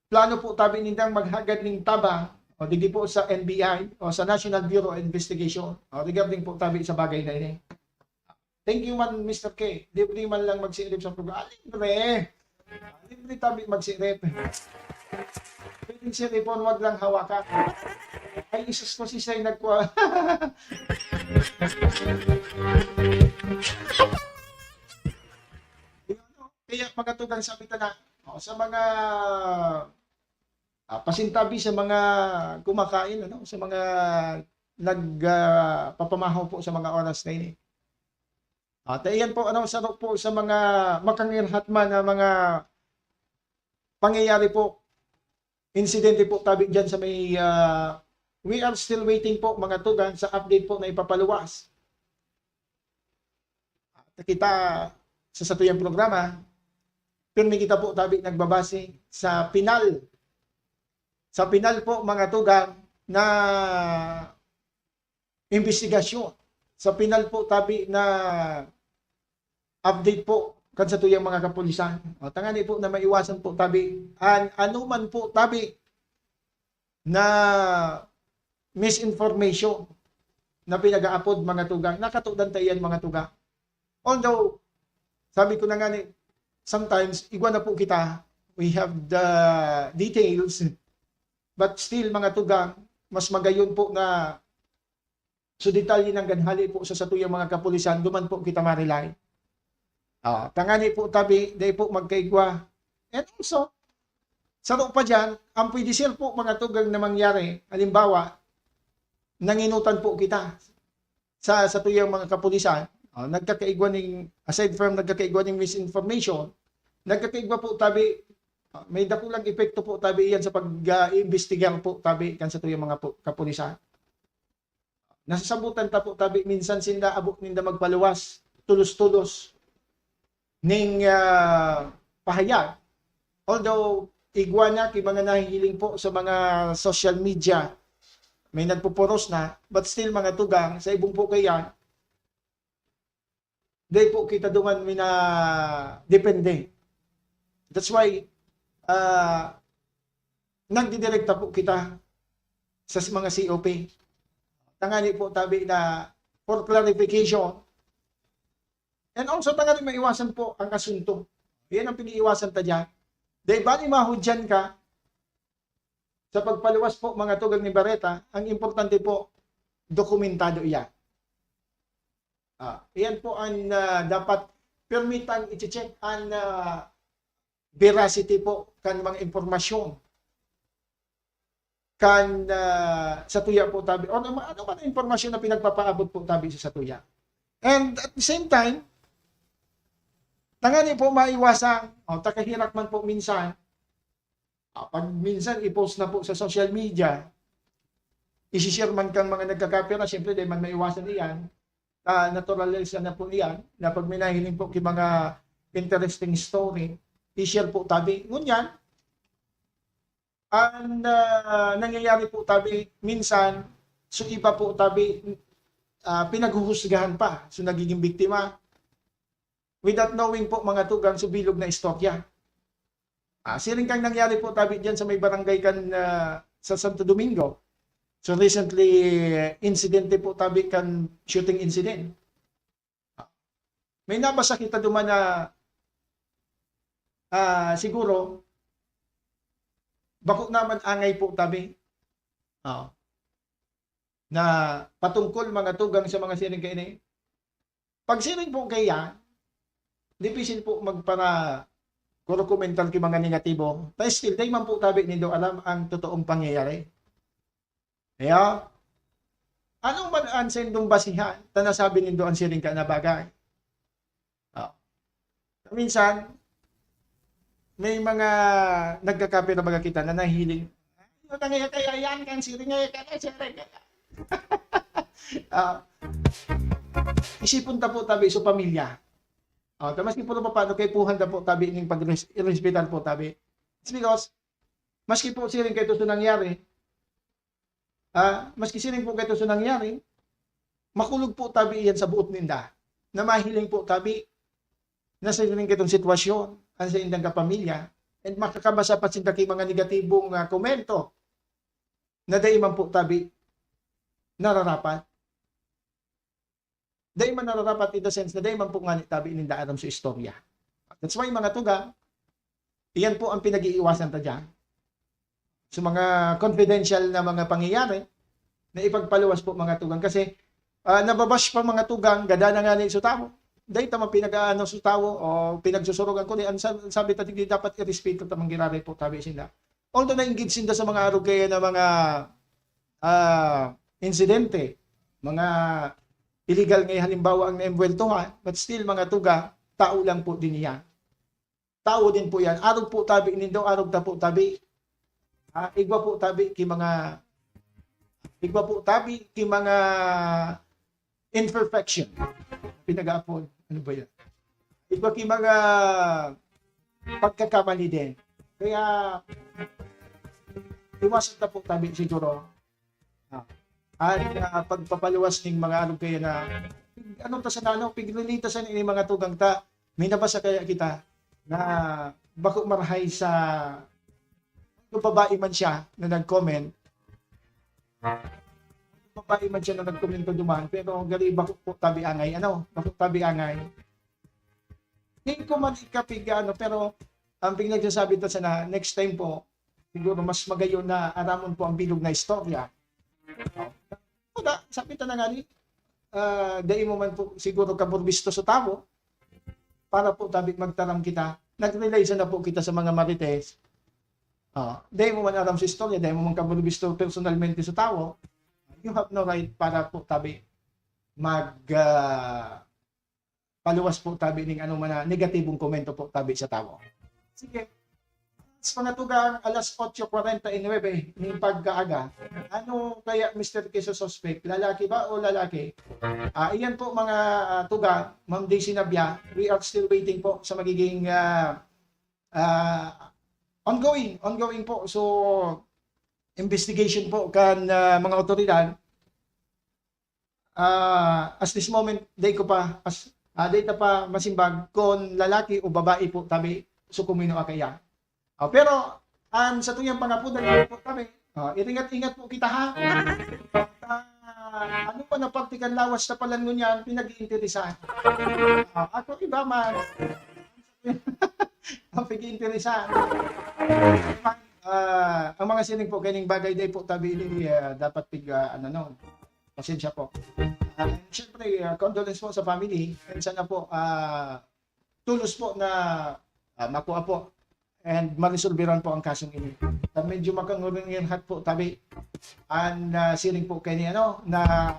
plano po tabi nindang maghagad nin tabang o digdi po sa N B I o sa National Bureau of Investigation, o, regarding po tabi sa bagay na ini. Thank you man, Mister K. Libre man lang magsirip sa programa. Ah, libre. Libre tabi magsirip. Pwedeng siripon, wag lang hawakan. Ay, isus ko si Say nagkwa. Kaya, mga tugang, sabi ta na, o, sa mga, ah, pasintabi sa mga kumakain, ano, sa mga nag, ah, papamahaw po sa mga oras na ini. At iyan po, ano, saro po sa mga makangirhat man na mga pangyayari po, insidente po tabi dyan sa may, ah, we are still waiting po, mga tugang, sa update po na ipapaluwas. At kita sa satuyang programa, pirmi kita po tabi nagbabase sa pinal. Sa pinal po, mga tugang, na investigasyon sa pinal po tabi na update po kan satuyang mga kapulisan. O, tangani po na maiwasan po tabi an anoman po tabi na misinformation na pinag-aapod, mga tugang, nakatodan ta iyan, mga tugang. Although, sabi ko na nga ni, sometimes, igwa na po kita, we have the details, but still, mga tugang, mas magayon po na so detalye nanggad hali po sa satuyang mga kapulisan, duman po kita ma-rely. Ah, tangani po tabi, dai po magkaigwa. And also, saro pa diyan, ang pwede, sir, po, mga tugang na mangyari, halimbawa, nanginutan po kita sa satuyang mga kapulisan, ah, nagkakaigwa ning, aside from nagkakaigwa ning misinformation, nagkakaigwa po tabi, ah, may dakulang epekto po tabi iyan sa pag, ah, imbestigar po tabi kan satuyang mga pu-, kapulisan. Nasasabutan ta po tabi minsan sinda, abot ninda magpaluwas, tulos-tulos ning, ah, pahayag. Although, igwa na ki mga nahihiling po sa mga social media, may nagpupuros na, but still, mga tugang, sa ibong po kaya, dai po kita duman mina-, depende. That's why, ah, nagdidirekta po kita sa s-, mga C O P. Tangani po tabi na for clarification. And also, tangani maiwasan po ang asunto. Yan ang pag-iiwasan ta diyan. Dahil bali mahudyan ka sa pagpaluwas po, mga tugang ni Bareta, ang importante po, dokumentado iyan. Ah, iyan po ang, ah, dapat permitang i-check ang, ah, veracity po kan mga impormasyon kan, ah, satuya po tabi, o ano, ano man ang impormasyon na pinagpapaabot po tabi sa satuya. And at the same time, tangani po maiwasan, o, ta kaherak man po minsan, ah, pag minsan i-post na po sa social media, isi-share man kang mga nagkakapira, siyempre, di man maiwasan iyan, ah, naturalize na po iyan, na pag may nahiling po ki mga interesting story, i-share po tabi. Ngunyan, ang, ah, nangyayari po tabi, minsan, so iba po tabi, ah, pinaghuhusgahan pa. So, nagiging biktima without knowing po, mga tugang, so bilog na istorya. Ah, siring kang nangyari po tabi diyan sa may barangay kan, ah, sa Santo Domingo. So, recently, insidente po tabi kan shooting incident. May nabasa kita duman na, ah, siguro, bako naman angay po tabi. Oo. Na patungkol, mga tugang, sa mga siring kaini. Pag siring po kaya, dipisil po magpara-, kurokomentar ki mga negatibo. Ta still, dai man po tabi nindo alam ang totoong pangyayari. Kaya, ano man ang saindong basihan, ta nasabi nindo ang siring ka na bagay? Ah. Minsan, may mga nagkakape na baga kita na nahiling, "Ay, utang iya kaya yan, kang siring nga kaya, siring kaya." Ah, isipon ta po tabi sa pamilya. Ah, ta maski po na paano, kaipuhan ta po tabi ning pag-res-, irespetar po tabi. It's because, maski po siring kaito sa nangyari, ah, maski siring po kaito sa nangyari, makulog po tabi iyan sa buot ninda, na mahiling po tabi na sa siring kaitong sitwasyon, ang sa indang kapamilya, and makakabasa pa sinda ki mga negatibong, ah, komento na dai man po tabi nararapat. Dai man nararapat in the sense na dai man po ngani tabi ninda aram sa istorya. That's why, mga tugang, iyan po ang pinag-iiwasan ta diyan. Sa mga confidential na mga pangyayari, na ipagpaluwas po, mga tugang. Kasi, ah, nababash pa, mga tugang, gada na ngani sa tawo. Dai ta man pinag-aano sa tawo o pinagsusurugan, kundi ang sa-, sabi ta, di dapat irespeto ta man giraray po tabi sinda. Although na-engage sinda sa mga arog kaya na mga, ah, insidente, mga illegal nga halimbawa ang naembweltohan, but still, mga tugang, tao lang po din iyan. Tao din po iyan. Arog po tabi nindo, arog ta po tabi. Ah, igwa po tabi ki mga, igwa po tabi ki mga imperfection. Pinag-aapod. Ano ba yan? Igwa ki mga pagkakamali din. Kaya, iwasan ta po tabi siguro. Ah, An, ah, pagpapaluwas ning mga ano kaya na, ano ta sana, ano, pigrelita sana ini mga tugang ta, may nabasa kaya kita na bako marahay sa kung babae man siya na nag-comment, kung babae man siya na nag-comment ko duman, pero gali bako po tabi angay, ano, bako tabi angay. Hindi ko man ikapiga, ano, pero ang pinagsasabi ta sana, next time po, siguro mas magayon na aramon po ang bilog na istorya. Wala, sabi ta na nga ni, ah, dai mo man po siguro kaburbisto sa tawo, para po tabi magtaram kita. Nag-rely sana po kita sa mga marites. Ah, dai mo man aram sa istorya, dai mo man kaburbisto personalmente sa tawo, you have no right para po tabi mag, ah, paluwas po tabi ning ano man na negatibong komento po tabi sa tawo. Sige. Sa mga tugang, alas otso kwarenta y nuebe ning pagkaaga. Ano kaya, Mister Kiso Suspect? Lalaki ba o lalaki? Ah, iyan po mga, ah, tugang, Ma'am Daisy Nabia, we are still waiting po sa magiging, ah, ah, ongoing, ongoing po. So, investigation po kan, ah, mga otoridad. Ah, as this moment, dai ko pa, as, ah, dai ta pa masimbag kon lalaki o babae po tabi, so kumino kaya. Ah, pero, an satuyang pangapodan po tabi, ah, iringat-ingat po kita, ha? Ah, ano pa na parte kan lawas ta palan ngunyan, pinag-iinteresan. Ah, ako iba man. Ang pag-iinteresan. Ah, ang mga siring po, kaning bagay dai po tabi ini, ah, dapat pig, ah, ano, no, pasensya po. Ah, siyempre, ah, condolence po sa family. And sana po, ah, tulos po na, ah, makuha po and maresolberan po ang kasong ini. Ta medyo makanguringirhat po tabi an, ah, siring po kay ni ano, na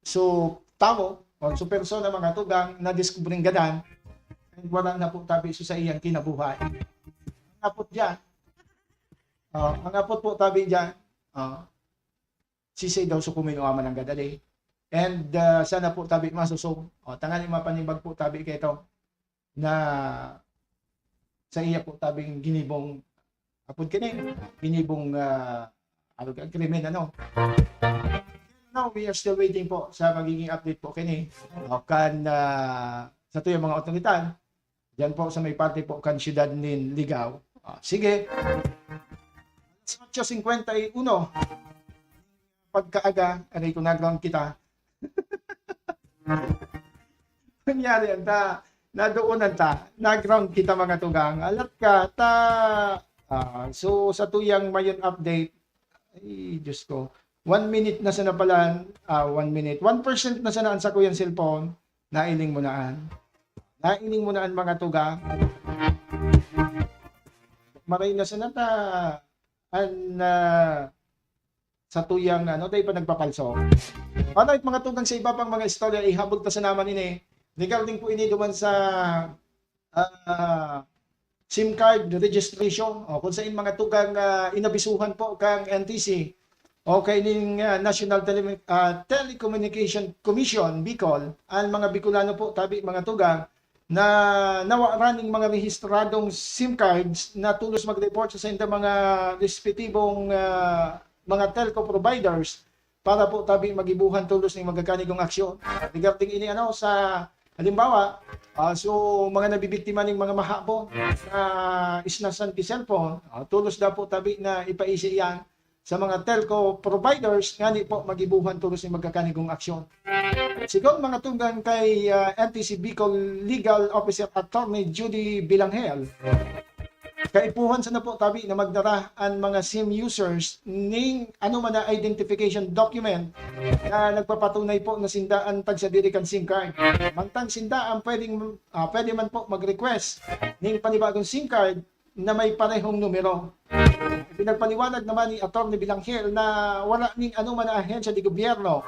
so tawo o so persona, mga tugang, na diskubring gadan, and wala na po tabi so sa iyang kinabuhay. Ang apot diyan, ah, ang apot po tabi diyan, ah, sisay daw so kumino man ang gadali. And, ah, sana po tabi masusog. O, tanganing mapanimbag po tabi kay ito na sa iya po tabing ginibong, apod kini, ginibong, ah, ano, krimen, ano. Now, we are still waiting po sa magiging update po kini. O, kan, ah, sa tuyang mga otoridad, diyan po sa may parte po kan siyudad nin Ligao. Ah, sige. Alas otso cincuenta y uno. Pagkaaga, aray ko, nag-ground kita. Nangyari yan ta, nadoonan ta, nag-ground kita, mga tugang. Alat ka, ta, ah, so, sa tuyang mayon update, ay, Diyos ko, one minute na sana pala, ah, one minute, one percent na sana ang sakuyang cellphone, nailing mo na an. Nailing mo na an, mga tugang. Maray na sana ta, an, ah, sa tuyang, ano, dai pa nagpapalso. Alright, mga tugang, sa iba pang mga istorya, ihabol ta sa naman ini. Regarding po ini duman sa, ah, SIM card registration, o, kung saan mga tugang, ah, inabisuhan po kang N T C, o kay ning, ah, National Tele-, ah, Telecommunication Commission, Bicol, ang mga Bicolano po, tabi, mga tugang, na nawaran ning mga rehistradong SIM cards na tulos mag-report sa saindang mga respetibong, ah, mga telco providers para po tabi magibuhan tulos ning magakanigong aksyon. Regarding ini, ano, sa halimbawa, ah, so mga nabibiktima ning mga mahabon na isnasan ki cellphone, ah, tulos daw po tabi na ipaisi iyan sa mga telco providers ngani po magibuhan tulos ning magkakanigong aksyon. Sigon mga tugang kay, ah, N T C Bicol Legal Officer Attorney Judy Bilanghel, kaipuhan sana po tabi na magdara an mga SIM users ning ano man na identification document na nagpapatunay po na sinda an tagsadiri kan SIM card. Mantang sinda ang pwedeng, ah, pwede man po mag-request ning panibagong SIM card na may parehong numero. Pinagpaliwanag naman ni Attorney Bilanghel na wala ning anuman na ahensya de gobyerno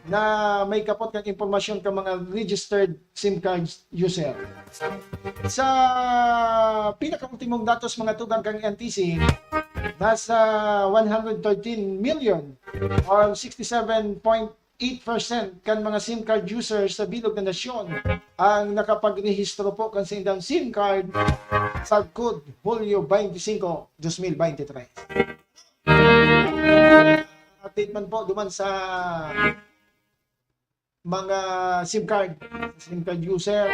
na may kapot kan impormasyon kan mga registered SIM card user. Sa pinakaultimong datos, mga tugang, kan N T C, nasa one hundred thirteen million or sixty-seven point eight percent kan mga SIM card users sa bilog na nasyon ang nakapagrehistro po kan saindang SIM card sagkod Hulyo twenty-five, twenty twenty-three. update man po duman sa mga SIM card, SIM card user,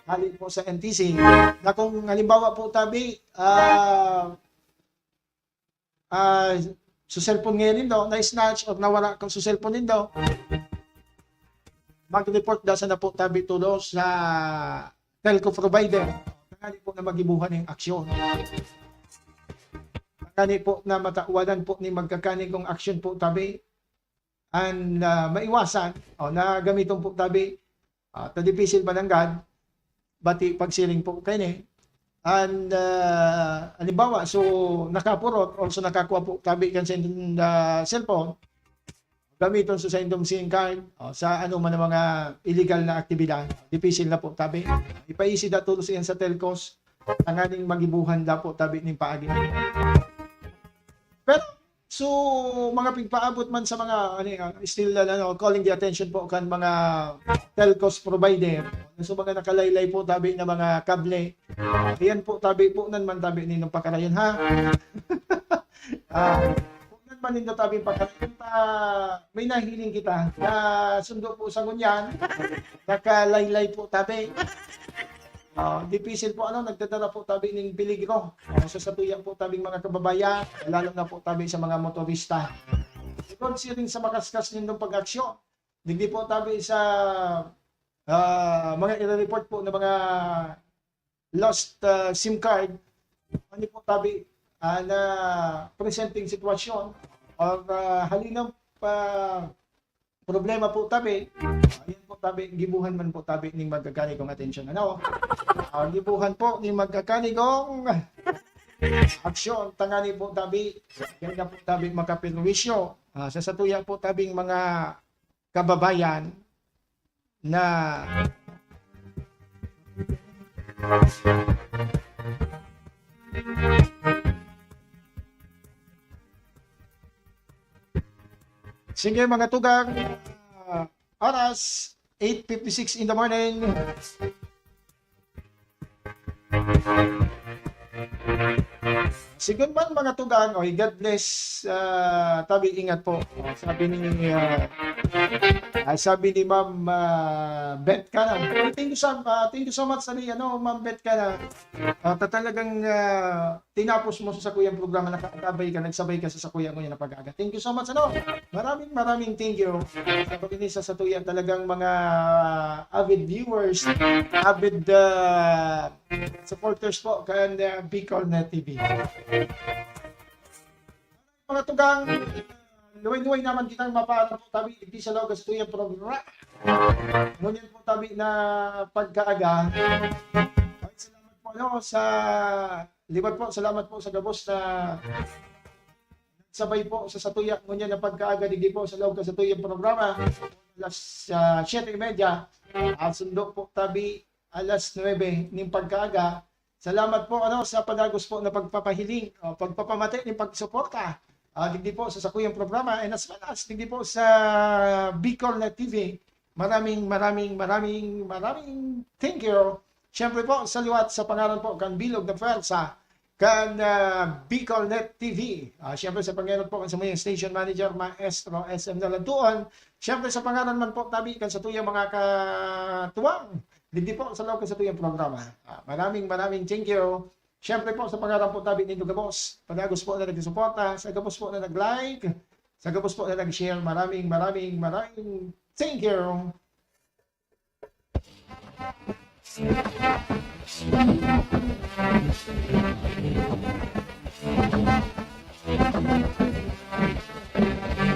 hali po sa N T C, na kung halimbawa po tabi, ah, ah, sa cellphone ngayon nindo, na-snatch or nawala ka sa cellphone nindo, mag-report da sana po tabi tulo sa telco provider. Tangani po na magibuhan yung aksyon. Tangani po na matawadan po ni magkakanigong aksyon po tabi. An, ah, maiwasan, o, na gamiton po tabi, ah, ta dipisil pa nanggad, bati pagsiring po kaini. An, ah, halimbawa, so, nakapurot or so nakakua po tabi kan sa indong, ah, cellphone, gamiton sa, sa indong SIM card, o, sa ano man ang mga illegal na aktibidad, dipisil na po tabi. Ipaisi da tulos iyan sa telcos, tanganing magibuhan da po tabi ning paagi. Pero, so, mga pigpaabot man sa mga, ano, ah, still, ano, calling the attention po kan mga telcos provider. So, mga nakalaylay po tabi na mga kable. Ayan po tabi po nan man tabi ninyong pakarayon, ha? Ah, po nan man nindo tabi pakarayon, ta may nahiling kita na sundo po sa ngunyan, nakalaylay po tabi. Ah, dipisil po, ano, nagdadala po tabi ning peligro, ah, sa satuya po tabing mga kababayan, lalo na po tabi sa mga motorista. Bukod siring sa makaskas nindong pag-aksyon, digdi po tabi sa, ah, mga ire-report po na mga lost, ah, SIM card, ano po tabi, ah, na presenteng sitwasyon or, ah, halinaw pa problema po tabi, ayan po tabi, gibuhan man po tabi ning magkakanigong atensyon. Ano? Ah, gibuhan po ning magkakanigong aksyon, tangani po tabi, kaya na po tabi makaperwisyo, ah, sa satuya po tabing mga kababayan na Sige, mga tugang, ah, oras, eight fifty-six in the morning. Sigun man, mga tugang, oy, God bless, ah, tabi, ingat po. Sabi ni, ah, ah, sabi ni Ma'am, ah, Beth Cana. Thank you so, ah, thank you so much, sabi, ano, Ma'am Beth Cana. Ah, ta-, talagang, ah, tinapos mo sa sakuyang programa, nakakabay ka, nagsabay ka sa sakuyang ngunyan na pag-aaga. Thank you so much, ano? Maraming, maraming thank you sa pag-ini sa satuya. Talagang mga avid viewers, avid, ah, supporters po kan, ah, Bicol Net T V. Mga tugang, luway-luway naman kitang mapaaram po tabi, digdi sa laog sa satuyang programa. Ngunyan po tabi na pagkaaga. Ay, salamat po, ano, sa, liwat po, salamat po sa gabos na nagsabay po sa satuya ngunyan na pagkaaga, digdi po sa laog sa satuyang programa. Alas, ah, siyete y media, at sundo po tabi alas nuebe ning pagkaaga. Salamat po, ano, sa padagos po na pagpapahiling, o pagpapamati ning pagsuporta, ah, digdi po sa sakuyang programa, and as well as digdi po sa Bicol Net T V. Maraming, maraming, maraming, maraming thank you. Siyempre po, sa liwat, sa pangaran po kan bilog na pwersa, kan, ah, Bicol Net T V. Ah, siyempre, sa pangaran po kan samuyang station manager, Maestro S M Nalantuon. Siyempre, sa pangaran man po tabi kan satuyang mga katuwang, digdi po sa laog kan satuyang programa. Ah, maraming, maraming thank you. Siyempre po, sa pangaran po tabi nindo gabos, padagos po na nagsusuporta, sa gabos po na nag-like, sa gabos po na nag-share, maraming, maraming, maraming thank you.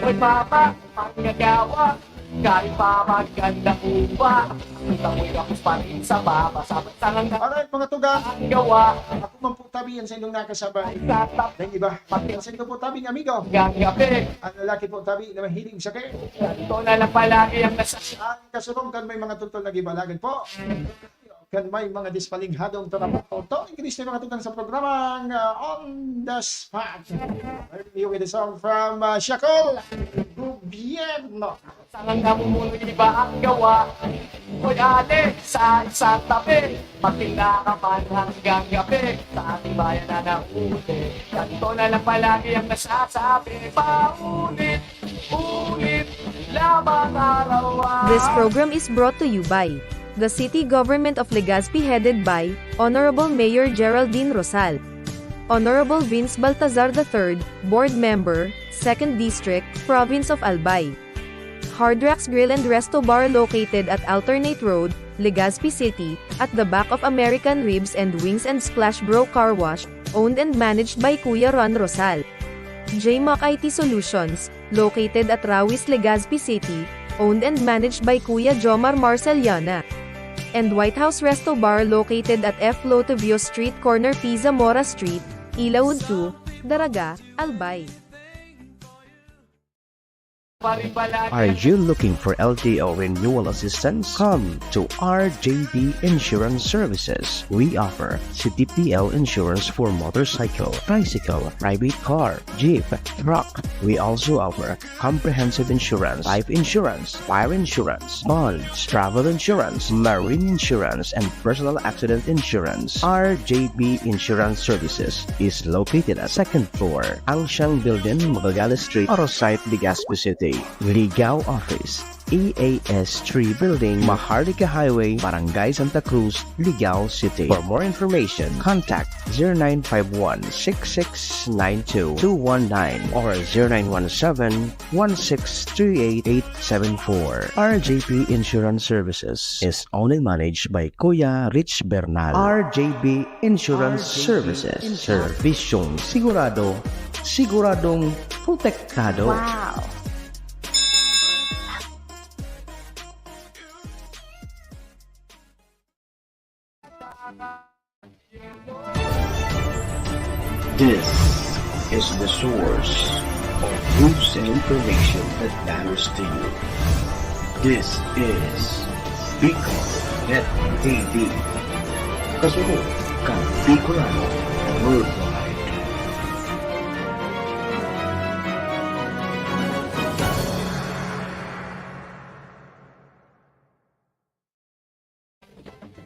Oy, Papa, manggagawa, kay Papa, ganda upa. Kita mo'y kapos pa rin sa Papa, sa tangang Alright, mga tugang, ang gawa. Ako man po tabi yan sa inyong nakasabay. Tatap Ang iba. Pati Sa inyo po tabing amigo. Gagabi. Ang lalaki po tabi na mahilig sa kayo. Ito na lang palagi ang nasa Ang kasurong kan may mga tuntol na gibalagan po. Kan may mga dispalinghadong trabaho. Ito, ang Kristo, mga tugang sa programang, ah, On the Spot. With the song from, ah, Shakol, Gobyerno. Tangang namumuno, iba ang gawa. Uy, ate, sa isang tabi, magtinda ka man hanggang gabi. Sa ating bayan na nauuli, ganito na lang palagi ang nasasabi. Paulit-ulit lamang araw-araw. This program is brought to you by the City Government of Legazpi, headed by Honorable Mayor Geraldine Rosal, Honorable Vince Baltazar the third, Board Member, Second District, Province of Albay. Hard Rocks Grill and Resto Bar, located at Alternate Road, Legazpi City, at the back of American Ribs and Wings and Splash Bro Car Wash, owned and managed by Kuya Ron Rosal. J Mac I T Solutions, located at Rawis, Legazpi City, owned and managed by Kuya Jomar Marceliana. And White House Resto Bar, located at F Lotovio Street, corner P Zamora Street, Ilaud two, Daraga, Albay. Are you looking for L T O renewal assistance? Come to R J B Insurance Services. We offer C T P L insurance for motorcycle, tricycle, private car, jeep, truck. We also offer comprehensive insurance, life insurance, fire insurance, bonds, travel insurance, marine insurance, and personal accident insurance. R J B Insurance Services is located at second floor, Angsiang Building, Magallanes Street, Arosite, Legazpi City. Ligao Office, E A S three Building, Maharlika Highway, Barangay Santa Cruz, Ligao City. For more information, contact zero nine five one six six nine two two one nine or zero nine one seven one six three eight eight seven four. R J P Insurance Services is owned and managed by Kuya Rich Bernal. R J B Insurance Services. Servisyong sigurado, siguradong protektado. Wow! This is the source of news and information that matters to you. This is Bicol Net T V. Kasunod kan Bicolano Worldwide.